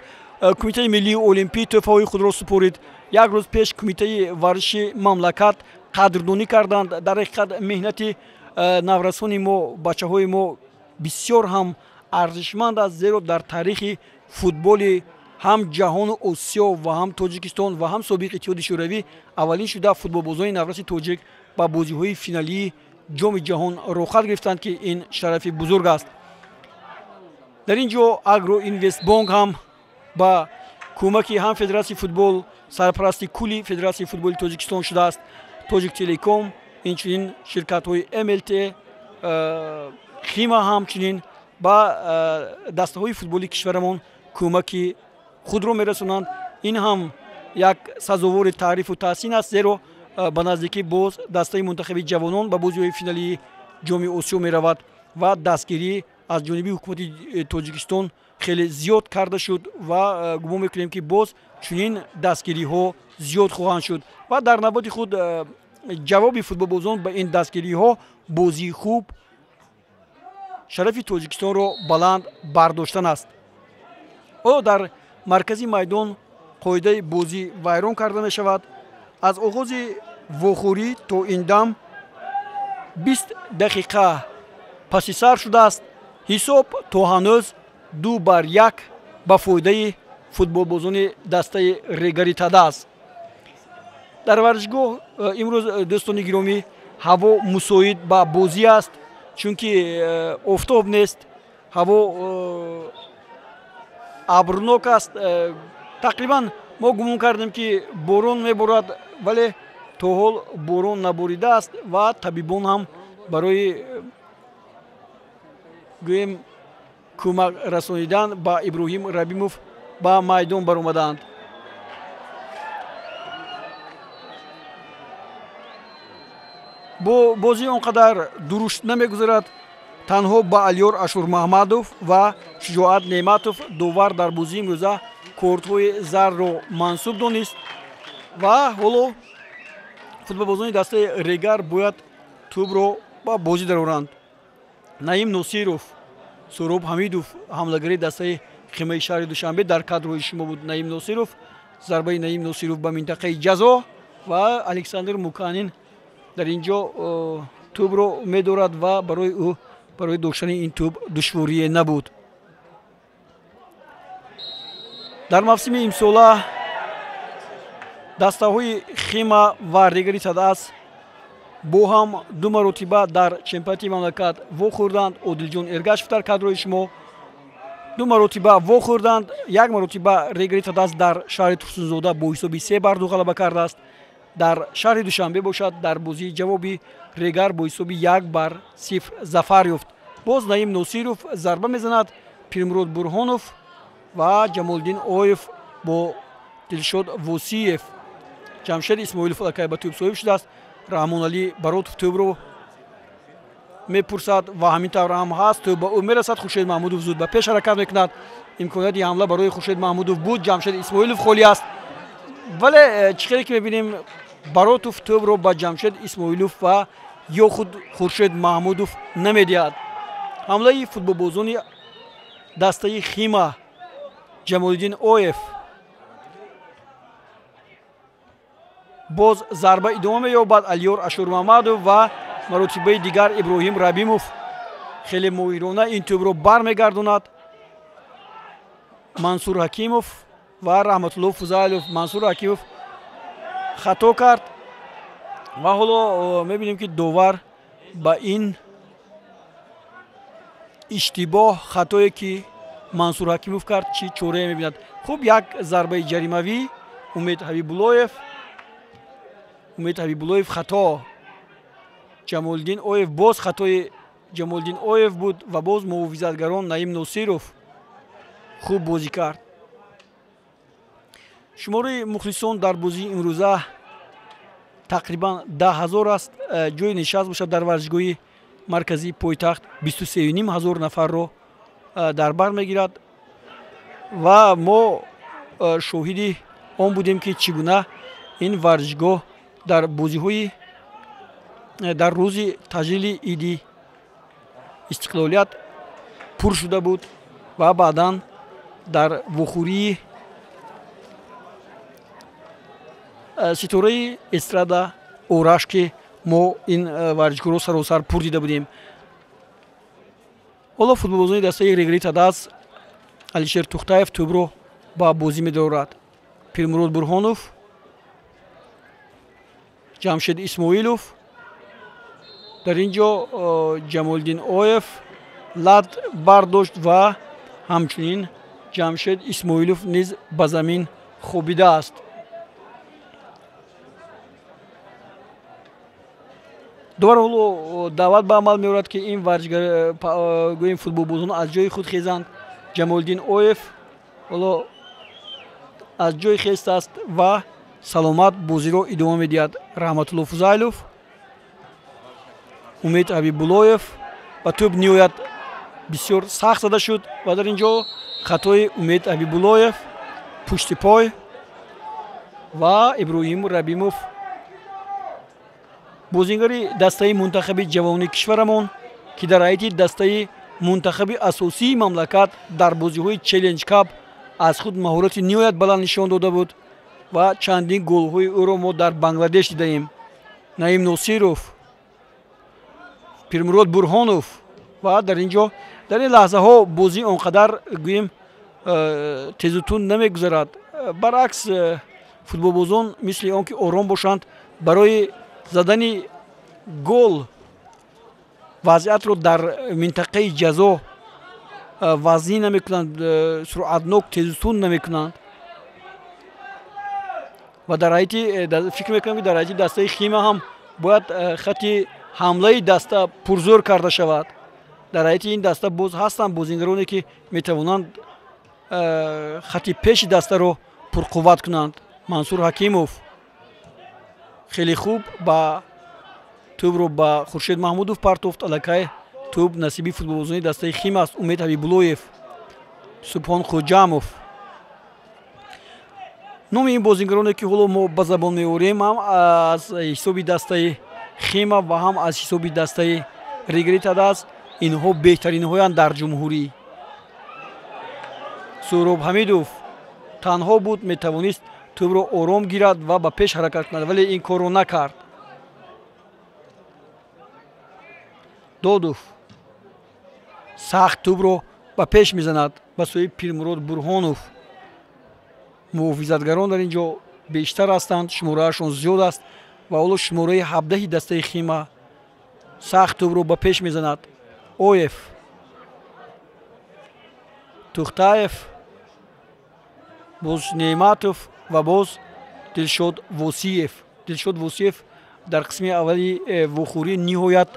Кумитаи миллии олимпӣ тӯҳфаҳои худро супорид. Як рӯз пеш Кумитаи варзиши мамлакат қадрдонӣ карданд. Дар ҳақиқат, меҳнати наврасони мо, бачаҳои мо бисёр ҳам арзишманд аст, зеро дар таърихи футболи ҳам ҷаҳону Осиё ва ҳам Тоҷикистон ва ҳам собиқ Иттиҳоди Шӯравӣ аввалин шуда футболбозони навраси тоҷик ба бозиҳои финалии Ҷоми Ҷаҳон роҳхат гирифтанд, ки ин шарафи бузург аст. Дар ин ҷо Агроинвестбонк ҳам ба кӯмаки ҳам Федератсияи футбол сарпарасти кулли Федератсияи футболи Тоҷикистон шудааст, Тоҷиктелеком, инчунин ширкатҳои МЛТ, Хима ҳамчунин ба дастаҳои футболи кишварамон кӯмаки худро мерасонанд. Ин ҳам як сазовори таърифу таҳсин аст, зеро ба наздикӣ боз дастаи мунтахаби ҷавонон ба бозиҳои финалии Ҷоми Осиё меравад ва дастгирӣ аз ҷониби ҳукумати Тоҷикистон хеле зиёд карда шуд ва гумон мекунем, ки боз чунин дастгириҳо зиёд хоҳанд шуд. Ва дар навбати худ ҷавоби футболбозон ба ин дастгириҳо бозии хуб. Шарафи Тоҷикистонро баланд бардоштан аст. Ҳоло дар маркази майдон қоидаи бозӣ вайрон карда мешавад. Аз оғози вохӯрӣ то ин дам 20 дақиқа паси сар шудааст. Ҳисоб то ҳанӯз 2-1 ба фоидаи футболбозони дастаи Регари Тадаз. Дар варзишгоҳ имрӯз, дӯстони гиромӣ, ҳаво мусоид ба бозӣ аст, чунки офтоб нест, ҳаво абрнок аст. Тақрибан мо гумон кардем, ки борон меборад, вале то ҳол борон наборидааст ва табибон ҳам барои гӯем кӯмак расонидан ба Иброҳим Рабимов ба майдон баромаданд. Бозӣ он қадар дурушт намегузарад. Танҳо ба Алиёр Ашурмаҳмадов ва Шуҷоат Неъматов довар дар бозии имрӯза кортҳои зарро мансуб донист ва ҳоло футболбозони дастаи Регар бояд тӯбро ба бозӣ дароранд. Наим Носиров, Суроб Ҳамидов, ҳамлагари дастаи Химаи шаҳри Душанбе дар кадрҳои шумо буд. Наим Носиров, зарбаи Наим Носиров ба минтақаи ҷазо ва Александр Муканин дар ин ҷо тӯбро медорад ва барои ӯ барои доштани ин тӯб душворие набуд. Дар мавсими имсола дастаҳои Хима ва Регари Тадаз бо ҳам ду маротиба дар чемпионати мамлакат вохӯрданд. Одилҷон Эргашев дар кадрҳои шумо ду маротиба вохӯрданд. Як маротиба Регари Тадаз дар шаҳри Турсунзода бо ҳисоби 3-2 ғалаба кардааст. Дар шаҳри Душанбе бошад, дар бозии ҷавоби Регар бо ҳисоби 1-0 зафар ёфт. Боз Наим Носиров зарба мезанад, Пирмурод Бурҳонов ва Ҷамолиддин Оев бо Дилшод Восиев. Ҷамшед Исмоилов аллакай ба тӯб соҳиб шудааст. Раҳмоналӣ Баротов тӯбро мепурсад ва ҳамин тавр ҳам ҳаст, тӯб ба ӯ мерасад. Хуршед Маҳмудов зуд ба пеш ҳаракат мекунад. Имконияти ҳамла барои Хуршед Маҳмудов буд. Ҷамшед Исмоилов холӣ аст, вале чӣ хеле ки мебинем, Баротов тӯбро ба Ҷамшед Исмоилов ва ё худ Хуршед Маҳмудов намедиҳад. Ҳамлаи футболбозони дастаи Хима, Ҷамолиддин Оев, боз зарба идома меёбад. Алиёр Ашурмаҳмадов ва маротибаи дигар Иброҳим Рабимов хеле моҳирона ин тӯбро бармегардонад. Мансур Ҳакимов ва Раҳматулло Фузайлов. Мансур Ҳакимов хато кард ва ҳоло мебинем, ки довар ба ин иштибоҳ, хатое ки Мансур Ҳакимов кард, чӣ чорае мебинад. Хуб, як зарбаи ҷаримавӣ, Умед Ҳабибуллоев, Умед Ҳабибуллоев хато, Ҷамолиддин Оев, боз хатои Ҷамолиддин Оев буд ва боз муҳофизатгарон Наим Носиров хуб бозӣ кард. Шумораи мухлисон дар бозии имрӯза тақрибан 10 000 аст. Ҷои нишаст бошад дар варзишгоҳи марказии пойтахт 23 500 нафарро дар бар мегирад ва мо шоҳиди он будем, ки чӣ гуна ин варзишгоҳ дар бозиҳои дар рӯзи таҷлили иди истиқлолият пур шуда буд ва баъдан дар вохӯрии ситораи эстрада Ораш, ки мо ин варзишгоҳро саросар пур дида будем. Ҳоло футболбозони дастаи Регари Тадаз, Алишер Тухтаев тӯбро ба бозӣ медорад. Пирмурод Бурҳонов, Ҷамшед Исмоилов, дар ин ҷо Ҷамолиддин Оев лат бардошт ва ҳамчунин Ҷамшед Исмоилов низ ба замин хобидааст. Довар ҳоло даъват ба амал меорад, ки ин варзишгар, гӯем, футболбозон аз ҷои худ хезанд. Ҷамолиддин Оев ҳоло аз ҷои хестааст ва саломат бозиро идома медиҳад. Раҳматулло Фузайлов, Умед Ҳабибуллоев ва тӯб ниҳоят бисёр сахт зада шуд ва дар ин ҷо хатои Умед Ҳабибуллоев, пушти пой ва Иброҳим Рабимов, бозингари дастаи мунтахаби ҷавони кишварамон, ки дар ҳайати дастаи Мунтахаби асосии мамлакат дар бозиҳои Челлендж Кап аз худ маҳорати ниҳоят баланд нишон дода буд ва чандин голҳои ӯро мо дар Бангладеш дидаем. Наим Носиров, Пирмурод Бурҳонов ва дар ин ҷо дар ин лаҳзаҳо бозӣ он қадар гӯем тезу тунд намегузарад. Баръакс, футболбозон мисли он ки ором бошанд, барои задани гол вазъиятро дар минтақаи ҷазо вазнӣ намекунанд, суръатнок тезутунд намекунанд. Ва дар ҳайати фикр мекунам, ки дар ҳайати дастаи Хима ҳам бояд хати ҳамлаи даста пурзӯр карда шавад. Дар ҳайати ин даста боз ҳастанд бозингароне, ки метавонанд хати пеши дастаро пурқувват кунанд. Мансур Ҳакимов хеле хуб ба тӯбро ба Хуршед Маҳмудов партофт. Аллакай тӯб насиби футболбозони дастаи Хима аст. Умед Ҳабибуллоев, Субҳон Хоҷамов. Номи ин бозингароне, ки ҳоло мо ба забон меорем, ҳам аз ҳисоби дастаи Хима ва ҳам аз ҳисоби дастаи Регари Тадаз, инҳо беҳтаринҳоянд дар ҷумҳурӣ. Суҳроб Ҳамидов танҳо буд, метавонист тӯбро ором гирад ва ба пеш ҳаракат кунад, вале ин корро накард. Додов сахт тӯбро ба пеш мезанад ба сӯи Пирмурод Бурҳонов. Муҳофизатгарон дар ин ҷо бештар ҳастанд, шумораашон зиёд аст ва ҳоло шумораи 17 дастаи Хима сахт тӯбро ба пеш мезанад. Оев, Тухтаев, боз Неъматов ва боз Дилшод Восиев. Дилшод Восиев дар қисми аввали вохӯрӣ ниҳоят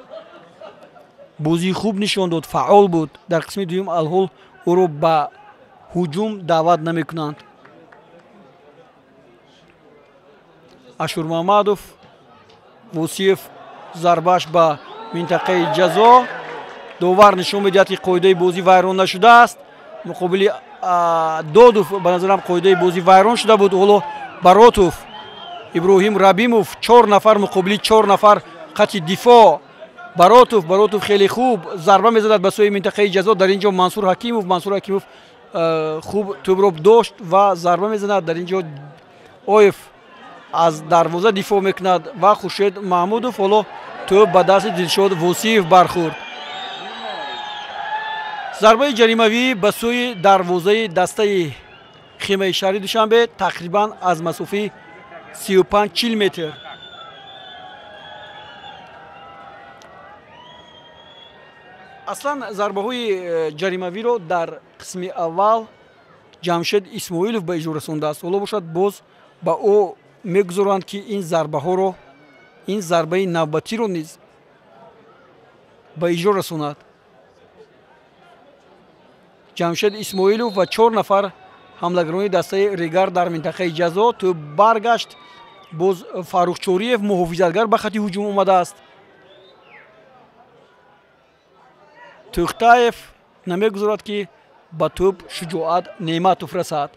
бозии хуб нишон дод, фаъол буд. Дар қисми дуюм алҳол ӯро ба ҳуҷум даъват намекунанд. Ашурмамадов, Восиев зарбааш ба минтақаи ҷазо. Довар нишон медиҳад, ки қоидаи бозӣ вайрон нашудааст. Муқобили Додов ба назарам қоидаи бозӣ вайрон шуда буд. Ҳоло Баротов, Иброҳим Рабимов, 4 нафар муқобили 4 нафар хати дифоъ. Баротов хеле хуб зарба мезанад ба сӯи минтақаи ҷазо. Дар ин ҷо Мансур Ҳакимов, Мансур Ҳакимов хуб тӯбро дошт ва зарба мезанад. Дар ин ҷо Оев аз дарвоза дифоъ мекунад ва Хуршед Маҳмудов. Ҳоло тӯб ба дасти Дилшод Восиев бархӯрд. Зарбаи ҷаримавӣ ба сӯи дарвозаи дастаи Химаи шаҳри Душанбе тақрибан аз масофаи 35-40 метр. Аслан зарбаҳои ҷаримавиро дар қисми аввал Ҷамшед Исмоилов ба иҷро расондааст. Ҳоло бошад, боз ба ӯ мегузоранд, ки ин зарбаҳоро, ин зарбаи навбатиро низ ба иҷро расонад. Ҷамшед Исмоилов ва 4 нафар ҳамлагарони дастаи Регар дар минтақаи ҷазо. Тӯб баргашт. Боз Фаррух Чориев муҳофизатгар ба хати ҳуҷум омадааст. Тухтаев намегузорад, ки ба тӯб Шуҷоат Неъматов расад.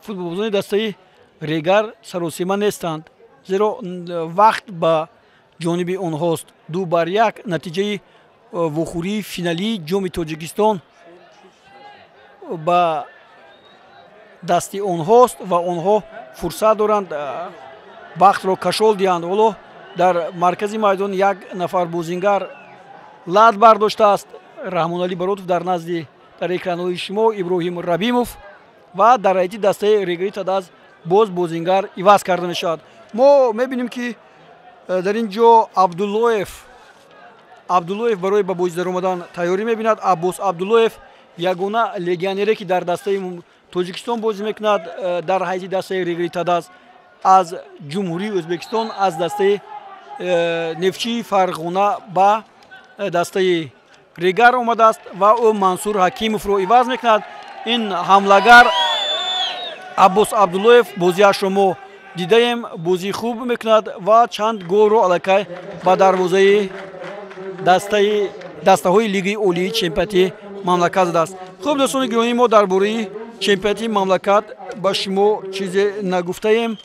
Футболбозони дастаи Регар саросема нестанд, зеро вақт ба ҷониби онҳост. 2-1 натиҷаи вохӯрии финалии ҷоми Тоҷикистон ба дасти онҳост ва онҳо фурсат доранд вақтро кашол диҳанд. Ҳоло дар маркази майдон як нафар бозингар лат бардоштааст. Раҳмоналӣ Баротов дар назди дар экранҳои шумо Иброҳим Рабимов ва дар ҳайати дастаи Регари Тадаз боз бозингар иваз карда мешавад. Мо мебинем, ки дар ин ҷо Абдуллоев барои ба бозӣ даромадан тайёрӣ мебинад. Аббос Абдуллоев ягона легионере, ки дар дастаи Тоҷикистон бозӣ мекунад, дар ҳайати дастаи Регари Тадаз аз Ҷумҳурии Ӯзбекистон, аз дастаи Нефчии Фарғона ба дастаи Регар омадааст ва ӯ Мансур Ҳакимовро иваз мекунад. Ин ҳамлагар Аббос Абдуллоев бозиашро мо дидаем, бозии хуб мекунад ва чанд голро аллакай ба дарвозаи дастаҳои лигаи олии чемпионати мамлакат задааст. Хуб, дӯстони гиромӣ, мо дар бораи чемпионати мамлакат ба шумо чизе нагуфтаем,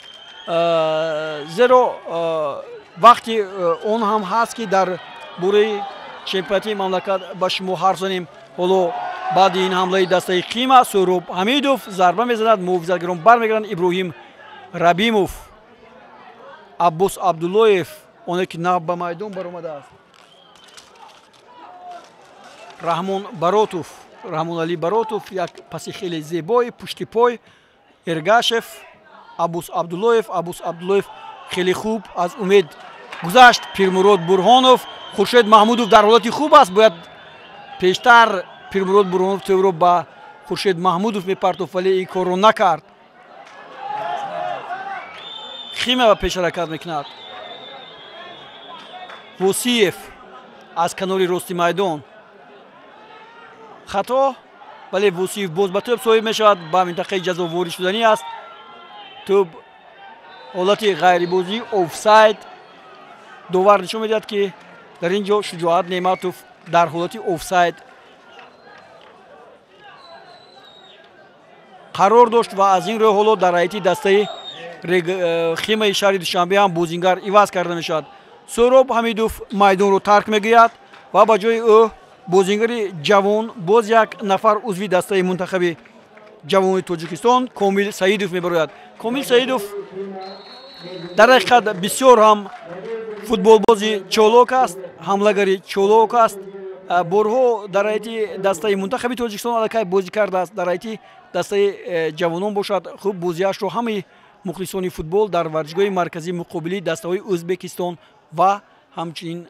зеро Вақти он ҳам ҳаст, ки дар бораи чемпионати мамлакат ба шумо ҳарф занем. Ҳоло баъди ин ҳамлаи дастаи Хима Суҳроб Ҳамидов зарба мезанад, муҳофизатгарон бармегарданд. Иброҳим Рабимов, Аббос Абдуллоев, оне ки нав ба майдон баромадааст, Раҳмон Баротов, Раҳмоналӣ Баротов, як паси хеле зебои пушти пой, Эргашев, Аббос Абдуллоев. Аббос Абдуллоев хеле хуб аз умед гузашт. Пирмурод Бурҳонов, Хуршед Маҳмудов дар ҳолати хуб аст. Бояд пештар Пирмурод Бурҳонов тӯбро ба Хуршед Маҳмудов мепартофт, вале ин корро накард. Хима ба пеш ҳаракат мекунад. Восиев аз канори рости майдон хато, вале Восиев боз ба тӯб соҳиб мешавад, ба минтақаи ҷазо ворид шуданӣ аст. Тӯб ҳолати ғайрибозӣ, офсайд. Довар нишон медиҳад, ки дар ин ҷо Шуҷоат Неъматов дар ҳолати офсайд қарор дошт ва аз ин рӯ ҳоло дар ҳайати дастаи Химаи шаҳри Душанбе ҳам бозингар иваз карда мешавад. Суҳроб Ҳамидов майдонро тарк мегӯяд ва ба ҷои ӯ бозингари ҷавон, боз як нафар узви дастаи мунтахаби ҷавони Тоҷикистон Комил Саидов мебарояд. Комил Саидов дар ҳақиқат бисёр ҳам футболбози чолок аст, ҳамлагари чолок аст. Борҳо дар ҳайати дастаи мунтахаби Тоҷикистон аллакай бозӣ кардааст. Дар ҳайати дастаи ҷавонон бошад, хуб бозиашро ҳамаи мухлисони футбол дар варзишгоҳи марказии муқобили дастаҳои Ӯзбекистон ва ҳамчунин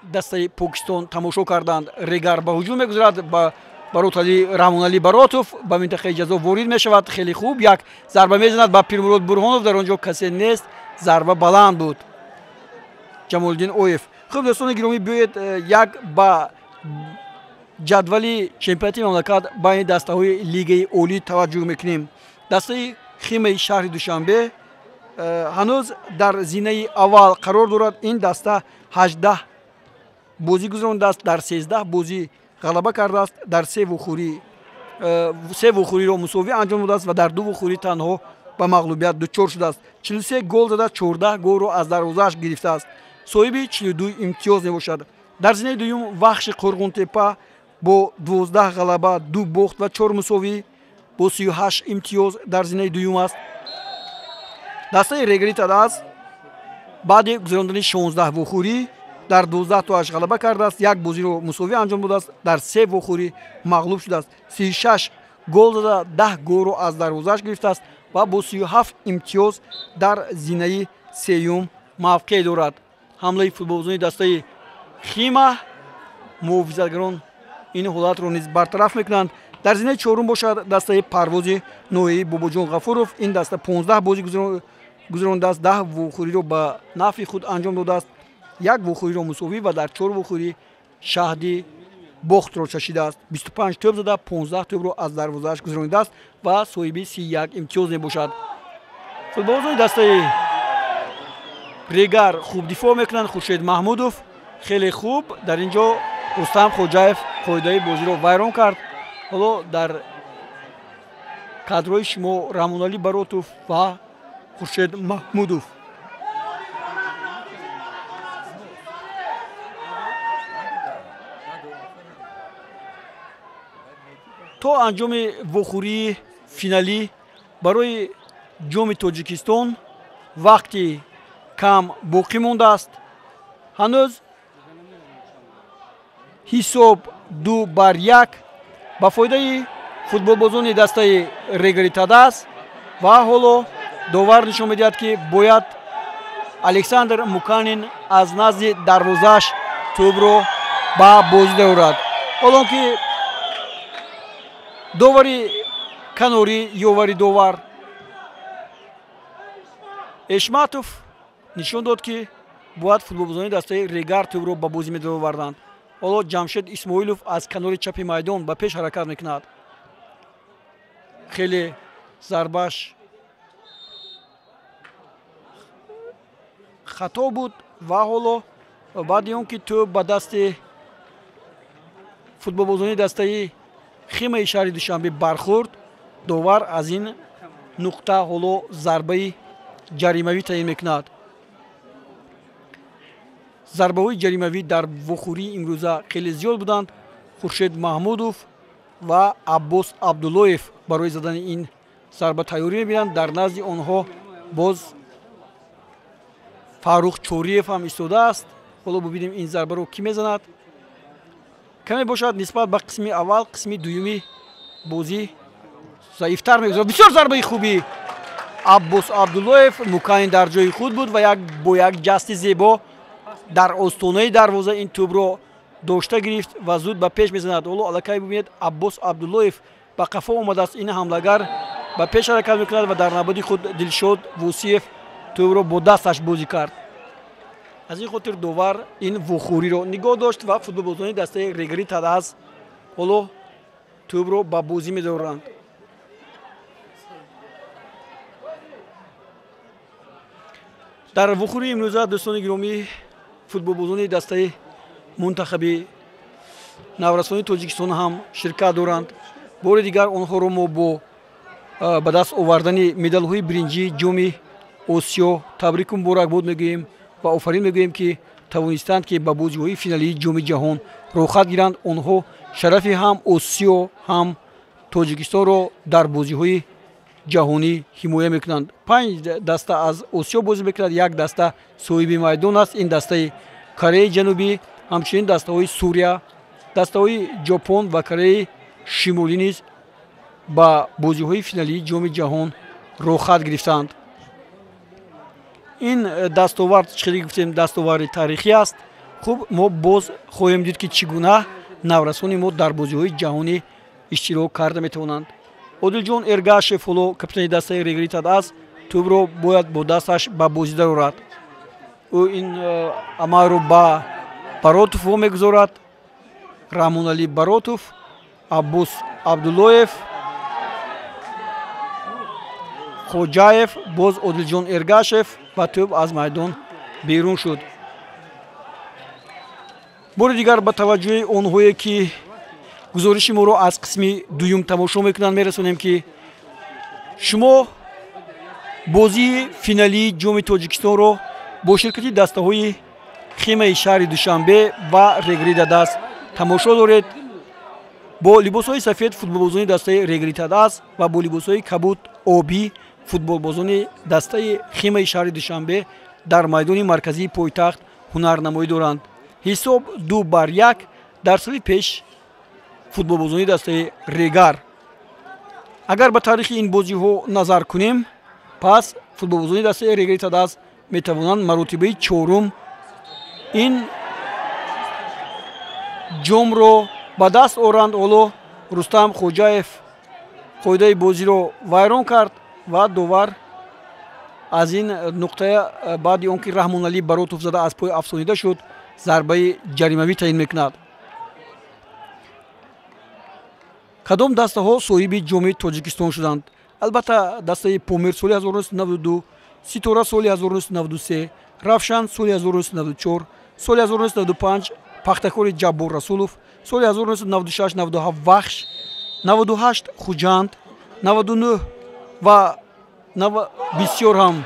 дастаи Покистон тамошо карданд. Регар ба ҳуҷум мегузарад, ба Баротали Раҳмоналӣ Баротов ба минтақаи ҷазо ворид мешавад. Хеле хуб як зарба мезанад ба Пирмурод Бурҳонов, дар он ҷо касе нест, зарба баланд буд. Ҷамолиддин Оев. Хуб, дӯстони гиромӣ, биёед як ба ҷадвали чемпионати мамлакат байни дастаҳои лигаи олӣ таваҷҷӯҳ мекунем. Дастаи Химаи шаҳри Душанбе ҳанӯз дар зинаи аввал қарор дорад. Ин даста 18 бозӣ гузарондааст, дар 13 бозӣ ғалаба кардааст, дар се вохӯриро мусовӣ анҷом додааст ва дар ду вохӯрӣ танҳо ба мағлубият дучор шудааст. 43 гол зада, 14 голро аз дарвозааш гирифтааст. Соҳиби 42 имтиёз мебошад. Дар зинаи дуюм Вахши Қурғонтепа бо 12 ғалаба, 2 бохт ва 4 мусовӣ бо 38 имтиёз дар зинаи дуюм аст. Дастаи Регари Тадаз баъди гузарондани 16 вохӯрӣ дар 12 тоаш ғалаба кардааст, як бозиро мусовӣ анҷом додааст, дар 3 вохӯрӣ мағлуб шудааст. 36 гол зада, 10 голро аз дарвозааш гирифтааст ва бо 37 имтиёз дар зинаи сеюм мавқеъ дорад. Ҳамлаи футболбозони дастаи Хима, муҳофизатгарон ин ҳолатро низ бартараф мекунанд. Дар зинаи чорум бошад дастаи Парвози ноҳияи Бобоҷон Ғафуров. Ин даста 15 бозӣ гузарондааст, 10 вохӯриро ба нафъи худ анҷом додааст, як вохӯриро мусовӣ ва дар 4 вохӯрӣ шаҳди бохтро чашидааст. 25 тӯб зада, 15 тӯбро аз дарвозааш гузаронидааст ва соҳиби 31 имтиёз мебошад. Футболбозони дастаи Регар хуб дифоъ мекунанд. Хуршед Маҳмудов хеле хуб дар ин ҷо Рустам Хоҷаев қоидаи бозиро вайрон кард. Ҳоло дар кадрҳои шумо Раҳмоналӣ Баротов ва Хуршед Маҳмудов. То анҷоми вохӯрии финалӣ барои ҷоми Тоҷикистон вақти кам боқӣ мондааст. Ҳанӯз ҳисоб 2-1 ба фоидаи футболбозони дастаи Регари Тадаз ва ҳоло довар нишон медиҳад, ки бояд Александр Муканин аз назди дарвозааш тӯбро ба бозӣ дарорад. Ҳолон ки довари канорӣ, ёвари довар Эшматов нишон дод, ки бояд футболбозони дастаи Регар тӯбро ба бозӣ медароварданд. Ҳоло Ҷамшед Исмоилов аз канори чапи майдон ба пеш ҳаракат мекунад. Хеле зарбаш хато буд ва ҳоло баъди он ки тӯб ба дасти футболбозони дастаи Химаи шаҳри Душанбе бархӯрд, довар аз ин нуқта ҳоло зарбаи ҷаримавӣ таъин мекунад. Зарбаҳои ҷаримавӣ дар вохӯрии имрӯза хеле зиёд буданд. Хуршед Маҳмудов ва Аббос Абдуллоев барои задани ин зарба тайёрӣ мебинанд. Дар назди онҳо боз Фаррух Чориев ҳам истодааст. Ҳоло бубинем ин зарбаро кӣ мезанад. Каме бошад нисбат ба қисми аввал, қисми дуюми бозӣ заифтар мегузарад. Бисёр зарбаи хуби Аббос Абдуллоев. Муканин дар ҷои худ буд ва бо як ҷасти зебо дар остонаи дарвоза ин тӯбро дошта гирифт ва зуд ба пеш мезанад. Ҳоло аллакай бубинед, Аббос Абдуллоев ба қафо омадааст. Ин ҳамлагар ба пеш ҳаракат мекунад ва дар навбати худ Дилшод Вусиев тӯбро бо дасташ бозӣ кард. Аз ин хотир довар ин вохӯриро нигоҳ дошт ва футболбозони дастаи Регари Тадаз ҳоло тӯбро ба бозӣ медоранд. Дар вохӯрии имрӯза, дӯстони гиромӣ, футболбозони дастаи мунтахаби наврасони Тоҷикистон ҳам ширкат доранд. Бори дигар онҳоро мо бо ба даст овардани медалҳои биринҷии ҷоми Осиё табрику муборакбод мегӯем ва офарин мегӯем, ки тавонистанд, ки ба бозиҳои финалии ҷоми ҷаҳон роҳхат гиранд. Онҳо шарафи ҳам Осиё ҳам Тоҷикистонро дар бозиҳои ҷаҳонӣ ҳимоя мекунанд. 5 даста аз Осиё бозӣ мекунад, як даста соҳиби майдон аст, ин дастаи Кореяи Ҷанубӣ, ҳамчунин дастаҳои Сурия, дастаҳои Ҷопон ва Кореяи Шимолӣ низ ба бозиҳои финалии ҷоми ҷаҳон роҳхат гирифтанд. Ин дастовард, чӣ хеле гуфтем, дастоварди таърихӣ аст. Хуб, мо боз хоҳем дид, ки чӣ гуна наврасони мо дар бозиҳои ҷаҳонӣ иштирок карда метавонанд. Одилҷон Эргашев ҳоло капитани дастаи Регари Тадаз тӯбро бояд бо дасташ ба бозӣ дарорад. Ӯ ин амалро ба Баротов вомегузорад. Раҳмоналӣ Баротов, Аббос Абдуллоев, Хоҷаев, боз Одилҷон Эргашев ва тӯб аз майдон берун шуд. Бори дигар ба таваҷҷӯҳи онҳое, ки гузориши моро аз қисми дуюм тамошо мекунанд, мерасонем, ки шумо бозии финалии ҷоми Тоҷикистонро бо ширкати дастаҳои Химаи шаҳри Душанбе ва Регари Тадаз тамошо доред. Бо либосҳои сафед футболбозони дастаи Регари Тадаз ва бо либосҳои кабуд обӣ футболбозони дастаи Химаи шаҳри Душанбе дар майдони марказии пойтахт ҳунарнамоӣ доранд. Ҳисоб 2-1 дар сафи пеш футболбозони дастаи Регар. Агар ба таърихи ин бозиҳо назар кунем, пас футболбозони дастаи Регари Тадаз метавонанд маротибаи чорум ин ҷомро ба даст оранд. Ҳоло Рустам Хоҷаев қоидаи бозиро вайрон кард ва довар аз ин нуқтая баъди он ки Раҳмоналӣ Баротов зада аз пой афсонида шуд, зарбаи ҷаримавӣ таъин мекунад. Кадом дастаҳо соҳиби ҷоми Тоҷикистон шуданд? Албатта, дастаи Помир соли 1992, Ситора соли 1993, Равшан соли 1994, соли 1995 Пахтакори Ҷаббор Расулов, соли 1996-97 Вахш, 98 Хуҷанд, 99 ва бисёр ҳам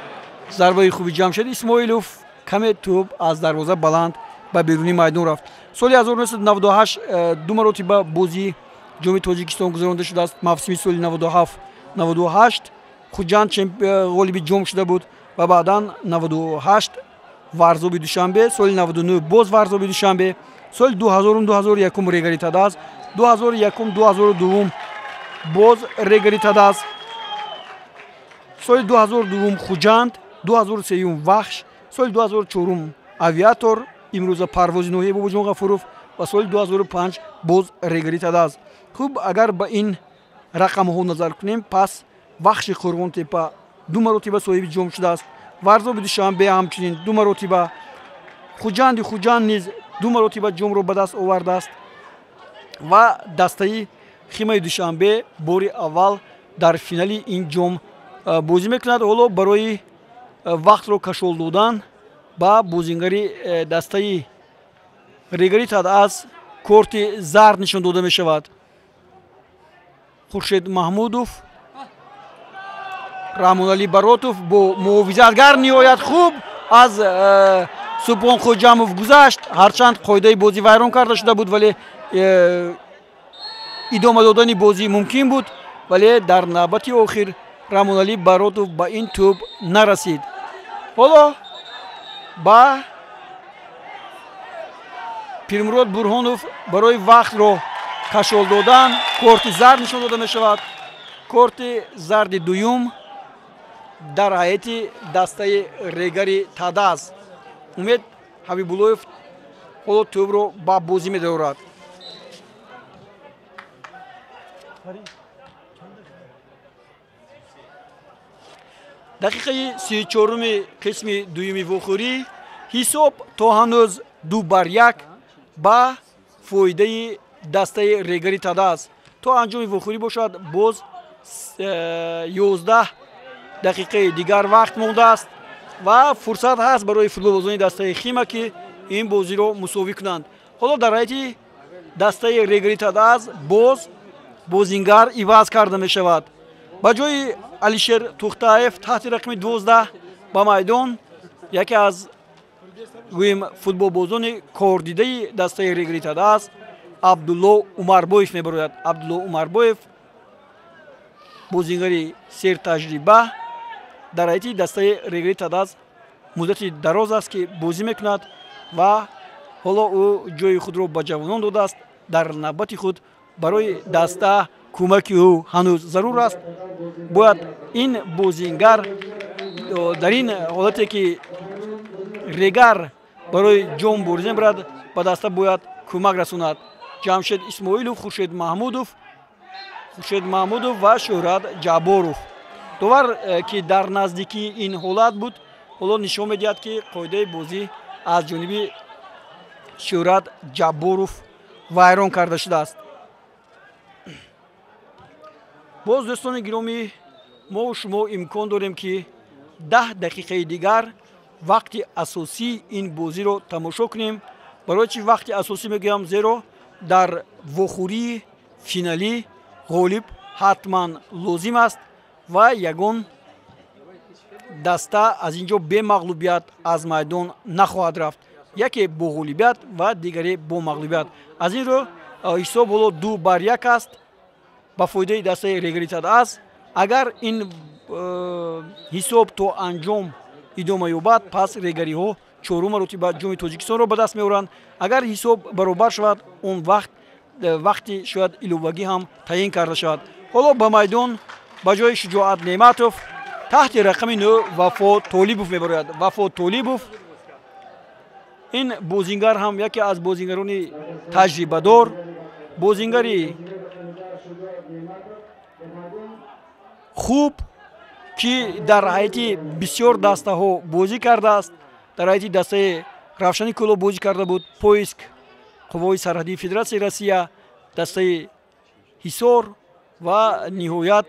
зарбаи хуби Ҷамшед Исмоилов, каме тӯб аз дарвоза баланд ба берунии майдон рафт. Соли 1998 ду маротиба бозии ҷоми Тоҷикистон гузаронда шудааст. Мавсими соли 97-98 Хуҷанд ғолиби ҷом шуда буд ва баъдан 98 Варзоби Душанбе, соли 99 боз Варзоби Душанбе, соли 2000-2001 Регари Тадаз, 2001-2002 боз Регари Тадаз, соли 2002 Хуҷанд, 2003 Вахш, соли 2004 Авиатор, имрӯза Парвози ноҳияи Бобоҷон Ғафуров ва соли 2005 боз Регари Тадаз. Хуб, агар ба ин рақамҳо назар кунем, пас Вахши Қурғонтепа ду маротиба соҳиби ҷом шудааст, Варзоби Душанбе ҳамчунин ду маротиба, Хуҷанди Хуҷанд низ ду маротиба ҷомро ба даст овардааст ва дастаи Химаи Душанбе бори аввал дар финали ин ҷом бозӣ мекунад. Ҳоло барои вақтро кашол додан ба бозингари дастаи Регари Тадаз корти зард нишон дода мешавад. Хуршед Маҳмудов, Раҳмоналӣ Баротов бо муҳофизатгар ниҳоят хуб аз Субҳон Хоҷамов гузашт. Ҳарчанд қоидаи бозӣ вайрон карда шуда буд, вале идома додани бозӣ мумкин буд, вале дар навбати охир Раҳмоналӣ Баротов ба ин тӯб нарасид. Ҳоло ба Пирмурод Бурҳонов барои вақтро кашол додан корти зард нишон дода мешавад. Корти зарди дуюм дар ҳайати дастаи Регари Тадаз. Умед Ҳабибуллоев ҳоло тӯбро ба бозӣ медорад. Дақиқаи 34-уми қисми дуюми вохӯрӣ ҳисоб то ҳанӯз 2-1 ба фоидаи дастаи Регари Тадаз. То анҷоми вохӯрӣ бошад боз 11 дақиқаи дигар вақт мондааст ва фурсат ҳаст барои футболбозони дастаи Хима, ки ин бозиро мусовӣ кунанд. Ҳоло дар ҳайати дастаи Регари Тадаз боз бозингар иваз карда мешавад. Ба ҷои Алишер Тухтаев таҳти рақами 12 ба майдон яке аз гӯем футболбозони кордидаи дастаи Регари Тадаз Абдулло Умарбоев мебарояд. Абдулло Умарбоев бозингари сертаҷриба дар ҳайати дастаи Регари Тадаз муддати дароз аст, ки бозӣ мекунад ва ҳоло ӯ ҷои худро ба ҷавонон додааст. Дар навбати худ барои даста кӯмаки ӯ ҳанӯз зарур аст. Бояд ин бозингар дар ин ҳолате ки Регар барои ҷом мубориза мебарад, ба даста бояд кӯмак расонад. Ҷамшед Исмоилов, Хуршед Маҳмудов ва Шӯҳрат Ҷабборов. Довар, ки дар наздикии ин ҳолат буд, ҳоло нишон медиҳад, ки қоидаи бозӣ аз ҷониби Шӯҳрат Ҷабборов вайрон карда шудааст. Боз дӯстони гиромӣ, мо шумо имкон дорем, ки 10 дақиқаи дигар вақти асосии ин бозиро тамошо кунем. Барои чи вақти асосӣ мегӯям? Зеро дар вохӯрии финалӣ ғолиб ҳатман лозим аст ва ягон даста аз ин ҷо бемағлубият аз майдон нахоҳад рафт. Яке бо ғолибият ва дигаре бо мағлубият. Аз ин рӯ ҳисоб ҳоло 2-1 аст ба фоидаи дастаи Регари Тадаз. Агар ин ҳисоб то анҷом идома ёбад, пас регариҳо чорум маротиба ҷоми Тоҷикистонро ба даст меоранд. Агар ҳисоб баробар шавад, он вақт вақти шояд иловагӣ ҳам таъин карда шавад. Ҳоло ба майдон ба ҷои Шуҷоат Неъматов таҳти рақами 9 Вафо Толибов мебарояд. Вафо Толибов ин бозингар ҳам яке аз бозингарони таҷрибадор, бозингари хуб, ки дар ҳайати бисёр дастаҳо бозӣ кардааст. Дар ҳайати дастаи Равшани Кӯлоб бозӣ карда буд, Поиск, қувваҳои сарҳадии Федератсияи Россия, дастаи Ҳисор ва ниҳоят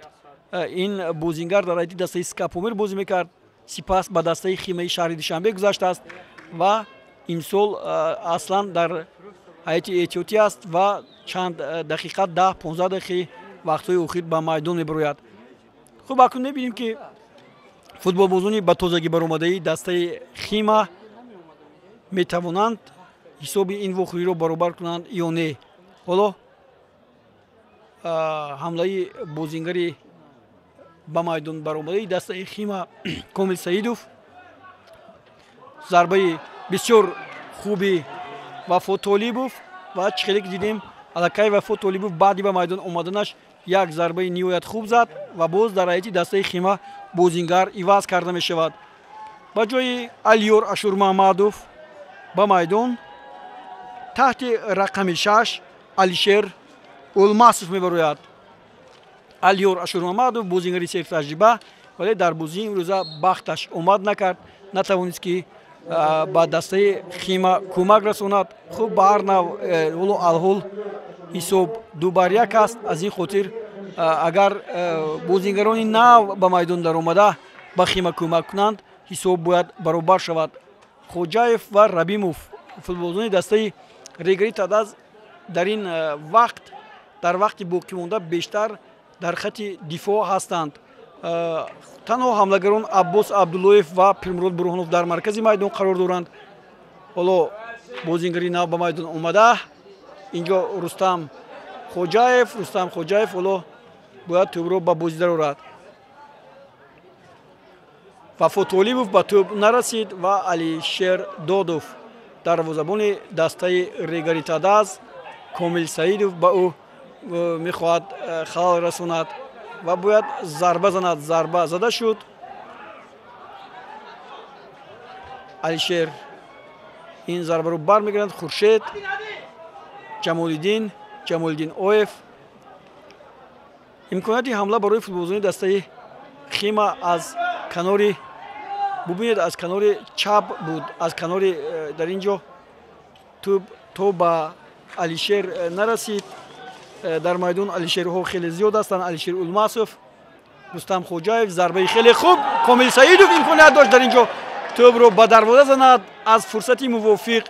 ин бозингар дар ҳайати дастаи Скапомир бозӣ мекард. Сипас ба дастаи Химаи шаҳри Душанбе гузаштааст ва имсол аслан дар ҳайати эҳтиётӣ аст ва чанд дақиқа, 10-15 дақиқаи вақтҳои охир ба майдон мебарояд. Хуб, акнун мебинем, ки футболбозони ба тозагӣ баромадаи дастаи Хима метавонанд ҳисоби ин вохӯриро баробар кунанд ё не. Ҳоло ҳамлаи бозингари ба майдон баромадаи дастаи Хима Комил Саидов, зарбаи бисёр хуби Вафо Толибов ва чӣ хеле ки дидем, аллакай Вафо Толибов баъди ба майдон омаданаш як зарбаи ниҳоят хуб зад ва боз дар ҳайати дастаи Хима бозингар иваз карда мешавад. Ба ҷои Алиёр Ашурмаҳмадов ба майдон таҳти рақами 6 Алишер Улмасов мебарояд. Алиёр Ашурмаҳмадов бозингари сертаҷриба, вале дар бозии имрӯза бахташ омад накард, натавонист, ки ба дастаи Хима кӯмак расонад. Хуб, ба ҳар нав ҳоло алҳол ҳисоб 2-1 аст. Аз ин хотир агар бозингарони нав ба майдон даромада ба Хима кӯмак кунанд, ҳисоб бояд баробар шавад. Хоҷаев ва Рабимов футболбозони дастаи Регари Тадаз дар ин вақт, дар вақти боқимонда бештар дар хати дифоъ ҳастанд. Танҳо ҳамлагарон Аббос Абдуллоев ва Пирмурод Бурҳонов дар маркази майдон қарор доранд. Ҳоло бозингари нав ба майдон омада. Инҷо Рустам Хоҷаев, Рустам Хоҷаев ҳоло бояд тӯбро ба бозӣ дарорад. Вафо Толибов ба тӯб нарасид ва Алишер Додов, дарвозабони дастаи Регаритадаз, Комил Саидов ба ӯ мехоҳад халал расонад ва бояд зарба занад. Зарба зада шуд. Алишер ин зарбаро бармегиранд. Хуршед, Ҷамолиддин, Ҷамолиддин Оев. Имконияти ҳамла барои футболбозони дастаи Хима аз канори, бубинед, аз канори чап буд, аз канори дар ин ҷо тӯб то ба Алишер нарасид. Дар майдон Алишерҳо хеле зиёд ҳастанд. Алишер Улмасов, Рустам Хоҷаев, зарбаи хеле хуб. Комил Саидов имконият дошт дар ин ҷо тӯбро ба дарвоза занад, аз фурсати мувофиқ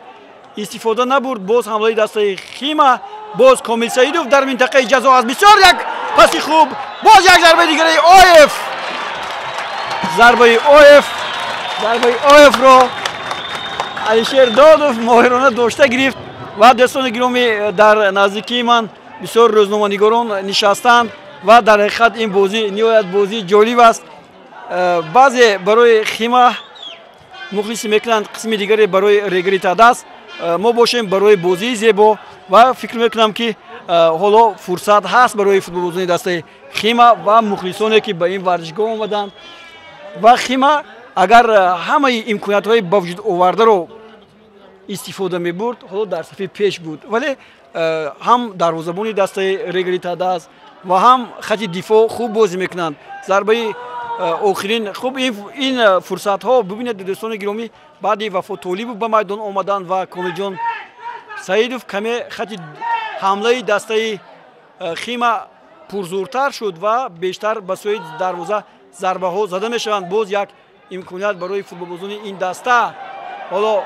истифода набурд. Боз ҳамлаи дастаи Хима, боз Комил Саидов дар минтақаи ҷазо аст. Бисёр як паси хуб, боз як зарбаи дигараи Оев. Зарбаи Оев, зарбаи Оевро Алишер Додов моҳирона дошта гирифт. Ва дӯстони гиромӣ, дар наздикии ман бисёр рӯзноманигорон нишастанд ва дар ҳақиқат ин бозӣ ниҳоят бозии ҷолиб аст. Баъзе барои Хима мухлисӣ мекунанд, қисми дигаре барои Регаритадас. Мо бошем барои бозии зебо ва фикр мекунам, ки ҳоло фурсат ҳаст барои футболбозони дастаи Хима ва мухлисоне, ки ба ин варзишгоҳ омаданд. Ва Хима агар ҳамаи имкониятҳои ба вуҷуд овардаро истифода мебурд, ҳоло дар сафи пеш буд. Вале ҳам дарвозабони дастаи Регаритадас ва ҳам хати дифоъ хуб бозӣ мекунанд. Зарбаи охирин хуб, ин фурсатҳо, бубинед, дӯстони гиромӣ, баъди Вафо Толибов ба майдон омаданд ва Комилҷон Саидов каме хати ҳамлаи дастаи Хима пурзӯртар шуд ва бештар ба сӯи дарвоза зарбаҳо зада мешаванд. Боз як имконият барои футболбозони ин даста. Ҳоло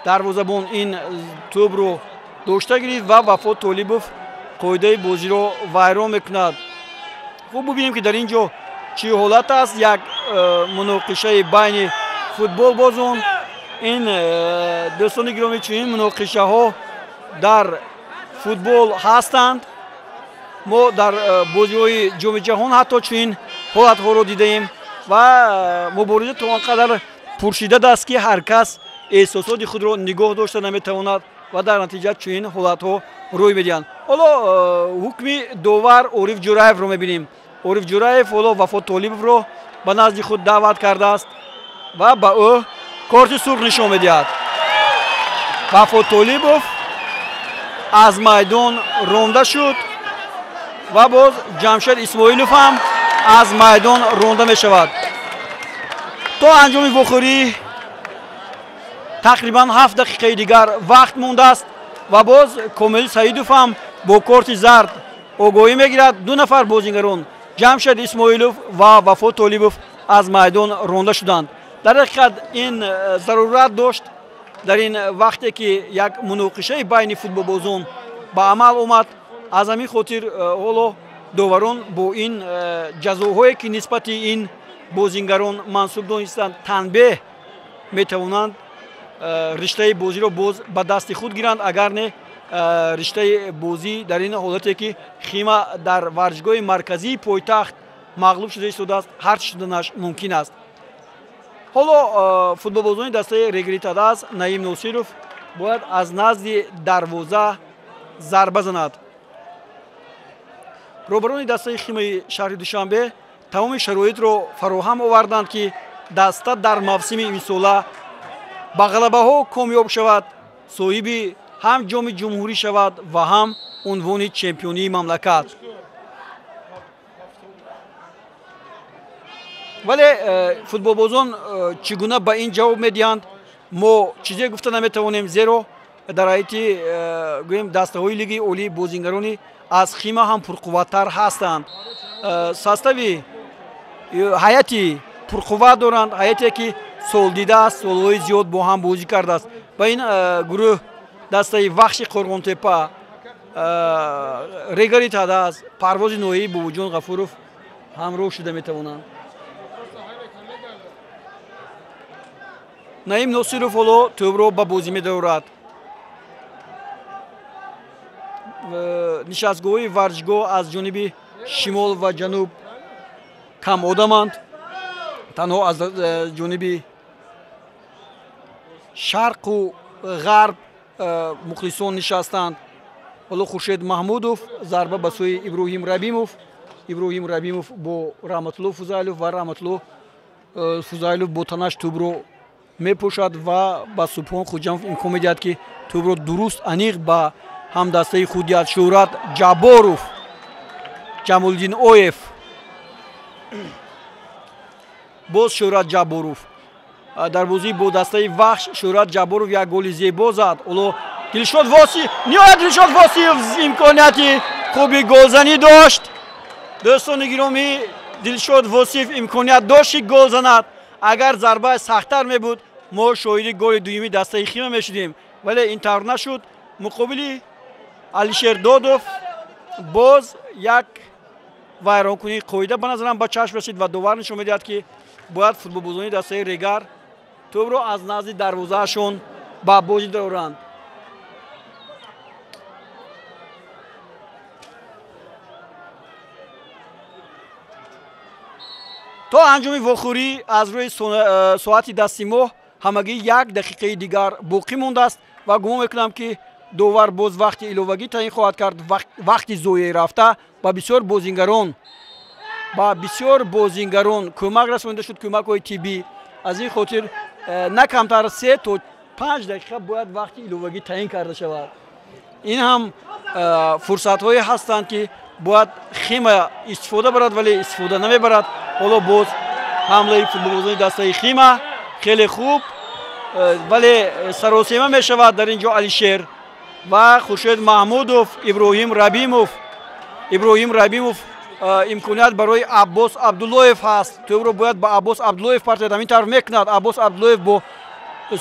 дарвозабон ин тӯбро дошта гирифт ва Вафо Толибов қоидаи бозиро вайрон мекунад. Хуб, бубинем, ки дар ин ҷо чӣ ҳолат аст. Як муноқишаи байни футболбозон. Ин, дӯстони гиромӣ, чунин муноқишаҳо дар футбол ҳастанд. Мо дар бозиҳои Ҷоми ҷаҳон ҳатто чунин ҳолатҳоро дидаем ва мубориза то он қадар пуршиддат аст, ки ҳар кас эҳсосоти худро нигоҳ дошта наметавонад ва дар натиҷа чунин ҳолатҳо рӯй медиҳанд. Ҳоло ҳукми довар Ориф Ҷураевро мебинем. Ориф Ҷураев ҳоло Вафо Толибовро ба назди худ даъват кардааст ва ба ӯ корти сурх нишон медиҳад. Вафо Толибов аз майдон ронда шуд ва боз Ҷамшед Исмоилов ҳам аз майдон ронда мешавад. То анҷоми вохӯрӣ тақрибан 7 дақиқаи дигар вақт мондааст ва боз Комил Саидов ҳам бо корти зард огоҳӣ мегирад. Ду нафар бозингарон, Ҷамшед Исмоилов ва Вафо Толибов, аз майдон ронда шуданд. Дар ҳақиқат ин зарурат дошт. Дар ин вақте ки як муноқишаи байни футболбозон ба амал омад, аз ҳамин хотир ҳоло доварон бо ин ҷазоҳое, ки нисбати ин бозингарон мансуб донистанд, танбеҳ метавонанд риштаи бозиро боз ба дасти худ гиранд. Агар не, риштаи бозӣ дар ин ҳолате, ки Хима дар варзишгоҳи марказии пойтахт мағлуб шуда истодааст, ҳарчи шуданаш мумкин аст. Ҳоло футболбозони дастаи Регаритадас, Наим Носиров бояд аз назди дарвоза зарба занад. Роҳбарони дастаи Химаи шаҳри Душанбе тамоми шароитро фароҳам оварданд, ки даста дар мавсими имсола ба ғалабаҳо комёб шавад, соҳиби ҳам Ҷоми ҷумҳурӣ шавад ва ҳам унвони чемпионии мамлакат. Вале футболбозон чӣ гуна ба ин ҷавоб медиҳанд, мо чизе гуфта наметавонем, зеро дар ҳайати гӯем дастаҳои Лигаи олӣ бозингарони аз Хима ҳам пурқувваттар ҳастанд, состави ҳайати пурқувват доранд, ҳайате ки солдида аст, солҳои зиёд бо ҳам бозӣ кардааст. Ба ин гурӯҳ дастаи Вахши Қорғонтепа, Регари Тадас, Парвози ноҳияи Бобоҷон Ғафуров ҳамроҳ шуда метавонанд. Наим Носиров ҳоло тӯбро ба бозӣ медорад. Нишастгоҳи варзишгоҳ аз ҷониби шимол ва ҷануб кам одаманд. Танҳо аз ҷониби шарқу ғарб мухлисон нишастанд. Ҳоло Хуршед Маҳмудов зарба ба сӯи Иброҳим Рабимов. Иброҳим Рабимов бо Раҳматулло Фузайлов ва Раҳматулло Фузайлов бо танаш тӯбро мепӯшад ва ба Субҳон Хуҷамов имкон медиҳад, ки тӯбро дуруст аниқ ба ҳамдастаи худ диҳад. Шӯҳрат Ҷабборов, Ҷамолиддин Оев, боз Шӯҳрат Ҷабборов. Дар бозии бо дастаи Вахш Шӯҳрат Ҷабборов як голи зебо зад. Ҳоло Дилшод Восиев, ниҳоят Дилшод Восиев имконияти хуби голзанӣ дошт. Дӯстони гиромӣ, Дилшод Восиев имконият дошт, ки гол занад. Агар зарба сахттар мебуд, мо шоҳиди голи дуюми дастаи Хима мешудем, вале ин тавр нашуд. Муқобили Алишер Додов боз як вайронкунии қоида ба назарам ба чашм расид ва довар нишон медиҳад, ки бояд футболбозони дастаи Регар тӯбро аз назди дарвозаашон ба бозӣ дароранд. То анҷоми вохӯрӣ аз рӯи соати дасти моҳ ҳамагӣ як дақиқаи дигар боқӣ мондааст ва гумон мекунам, ки довар боз вақти иловагӣ таъин хоҳад кард. Вақти зоя рафта ба бисёр бозингарон кӯмак расонида шуд, кӯмакҳои тиббӣ. Аз ин хотир на камтар 3 то 5 дақиқа бояд вақти иловагӣ таъин карда шавад. Ин ҳам фурсатҳое ҳастанд, ки бояд Хима истифода барад, вале истифода намебарад. Ҳоло боз ҳамлаи футболбозони дастаи Хима хеле хуб, вале саросема мешавад дар ин ҷо Алишер ва Хуршед Маҳмудов. Иброҳим Рабимов, Иброҳим Рабимов, имконият барои Аббос Абдуллоев ҳаст. Тӯбро бояд ба Аббос Абдуллоев партояд, ҳамин тавр мекунад. Аббос Абдуллоев бо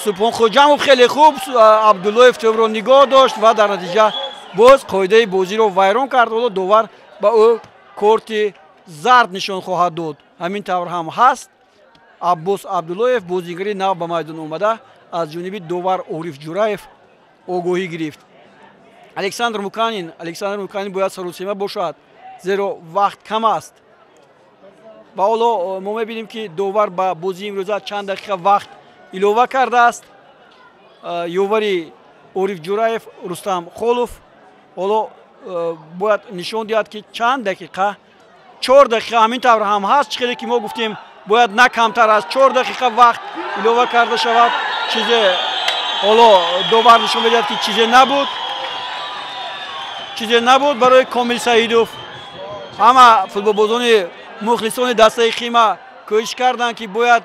Субҳон Хоҷамов, хеле хуб, Абдуллоев тӯбро нигоҳ дошт ва дар натиҷа боз қоидаи бозиро вайрон кард. Ҳоло довар ба ӯ корти зард нишон хоҳад дод. Ҳамин тавр ҳам ҳаст. Аббос Абдуллоев, бозигари нав ба майдон омада, аз ҷониби довар Ориф Ҷураев огоҳӣ гирифт. Александр Муканин, Александр Муканин бояд саросема бошад, зеро вақт кам аст. Ва ҳоло мо мебинем, ки довар ба бозии имрӯза чанд дақиқа вақт илова кардааст. Ёвари Ориф Ҷураев Рустам Холов ҳоло бояд нишон диҳад, ки чанд дақиқа. 4 дақиқа, ҳамин тавр ҳам ҳаст. Чӣ хеле ки мо гуфтем, бояд на камтар аз 4 дақиқа вақт илова карда шавад. Чизе ҳоло довар нишон медиҳад, ки чизе набуд, чизе набуд барои Комил Саидов. Ҳама футболбозони мухлисони дастаи Хима кӯшиш карданд, ки бояд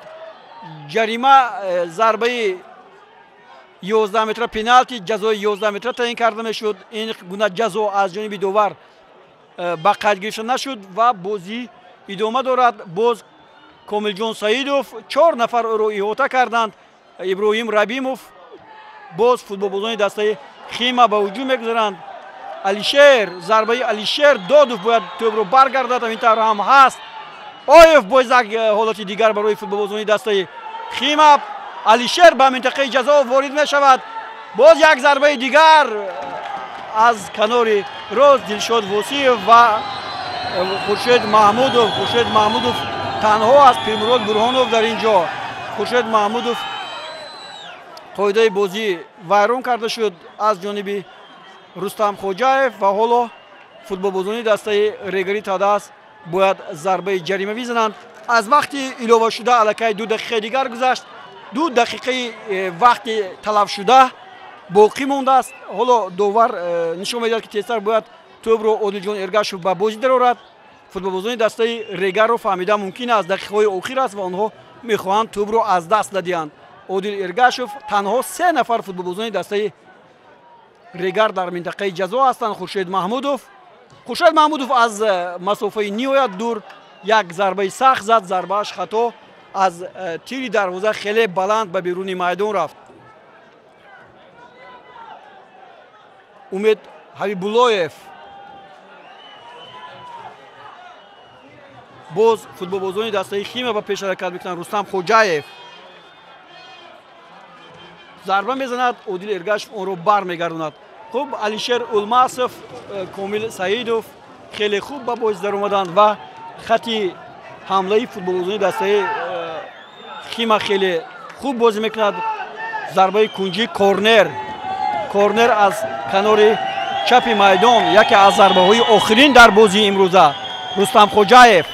ҷарима, зарбаи 11 метра, пеналти, ҷазои 11 метра таъин карда мешуд. Ин гуна ҷазо аз ҷониби довар ба қайд гирифта нашуд ва бозӣ идома дорад. Боз Комилҷон Саидов, чор нафар ӯро иҳота карданд. Иброҳим Рабимов, боз футболбозони дастаи Хима ба ҳуҷум мегузаранд. Алишер, зарбаи Алишер Додов, бояд тӯбро баргардад, ҳамин тавр ҳам ҳаст. Оев, боз як ҳолати дигар барои футболбозони дастаи Хима. Алишер ба минтақаи ҷазо ворид мешавад. Боз як зарбаи дигар аз канори рост, Дилшод Восиев ва Хуршед Маҳмудов. Хуршед Маҳмудов танҳо аз Пирмурод Бурҳонов. Дар ин ҷо Хуршед Маҳмудов, қоидаи бозӣ вайрон карда шуд аз ҷониби Рустам Хоҷаев ва ҳоло футболбозони дастаи Регари Тадас бояд зарбаи ҷаримавӣ зананд. Аз вақти иловашуда аллакай 2 дақиқаи дигар гузашт, 2 дақиқаи вақти талафшуда боқӣ мондааст. Ҳоло довар нишон медиҳад, ки тезтар бояд тӯбро Одилҷон Эргашев ба бозӣ дарорад. Футболбозони дастаи Регарро фаҳмида мумкин аст, дақиқаҳои охир аст ва онҳо мехоҳанд тӯбро аз даст надиҳанд. Одил Эргашев, танҳо се нафар футболбозони дастаи Регар дар минтақаи ҷазо ҳастанд. Хуршед Маҳмудов, Хуршед Маҳмудов аз масофаи ниҳоят дур як зарбаи сахт зад. Зарбааш хато, аз тири дарвоза хеле баланд ба беруни майдон рафт. Умед Ҳабибуллоев, боз футболбозони дастаи Хима ба пеш ҳаракат мекунанд. Рустам Хоҷаев. Зарба мезанад, Одил Эргашев онро бармегардонад. Хуб, Алишер Улмасов, Комил Саидов хеле хуб ба бозӣ даромаданд ва хати ҳамлаи футболбозони дастаи Хима хеле хуб бозӣ мекунад. Зарбаи кунҷӣ, корнер, корнер аз канори чапи майдон, яке аз зарбаҳои охирин дар бозии имрӯза. Рустам Хоҷаев,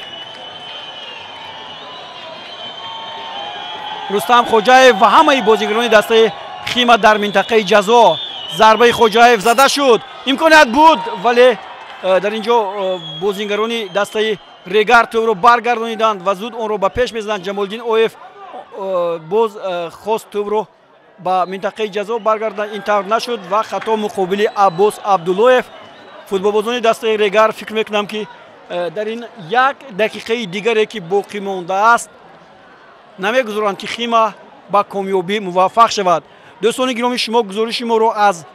Рустам Хоҷаев ва ҳамаи бозигарони дастаи Хима дар минтақаи ҷазо. Зарбаи Хоҷаев зада шуд, имконият буд, вале дар ин ҷо бозигарони дастаи Регар тӯбро баргардониданд ва зуд онро ба пеш мезананд. Ҷамолиддин Оев боз хост тӯбро ба минтақаи ҷазо баргардонад, ин тавр нашуд ва хато муқобили Аббос Абдуллоев. Футболбозони дастаи Регар фикр мекунам, ки дар ин як дақиқаи дигаре, ки боқӣ мондааст, намегузоранд, ки Хима ба комёбӣ муваффақ шавад. Дӯстони гиромӣ, шумо гузориши моро аз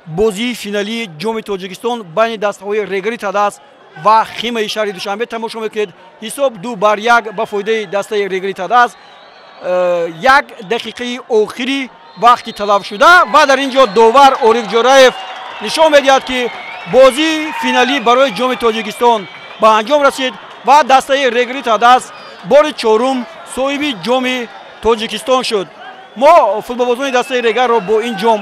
бозии финалии Ҷоми Тоҷикистон байни дастаҳои Регари Тадас ва Химаи шаҳри Душанбе тамошо мекунед. Ҳисоб 2-1 ба фоидаи дастаи Регари Тадас. Як дақиқаи охири вақти талабшуда ва дар ин ҷо довар Ориф Ҷораев нишон медиҳад, ки бозии финалӣ барои Ҷоми Тоҷикистон ба анҷом расид ва дастаи Регари Тадас бори чорум соҳиби Ҷоми Тоҷикистон шуд. Мо футболбозони дастаи Регарро бо ин ҷом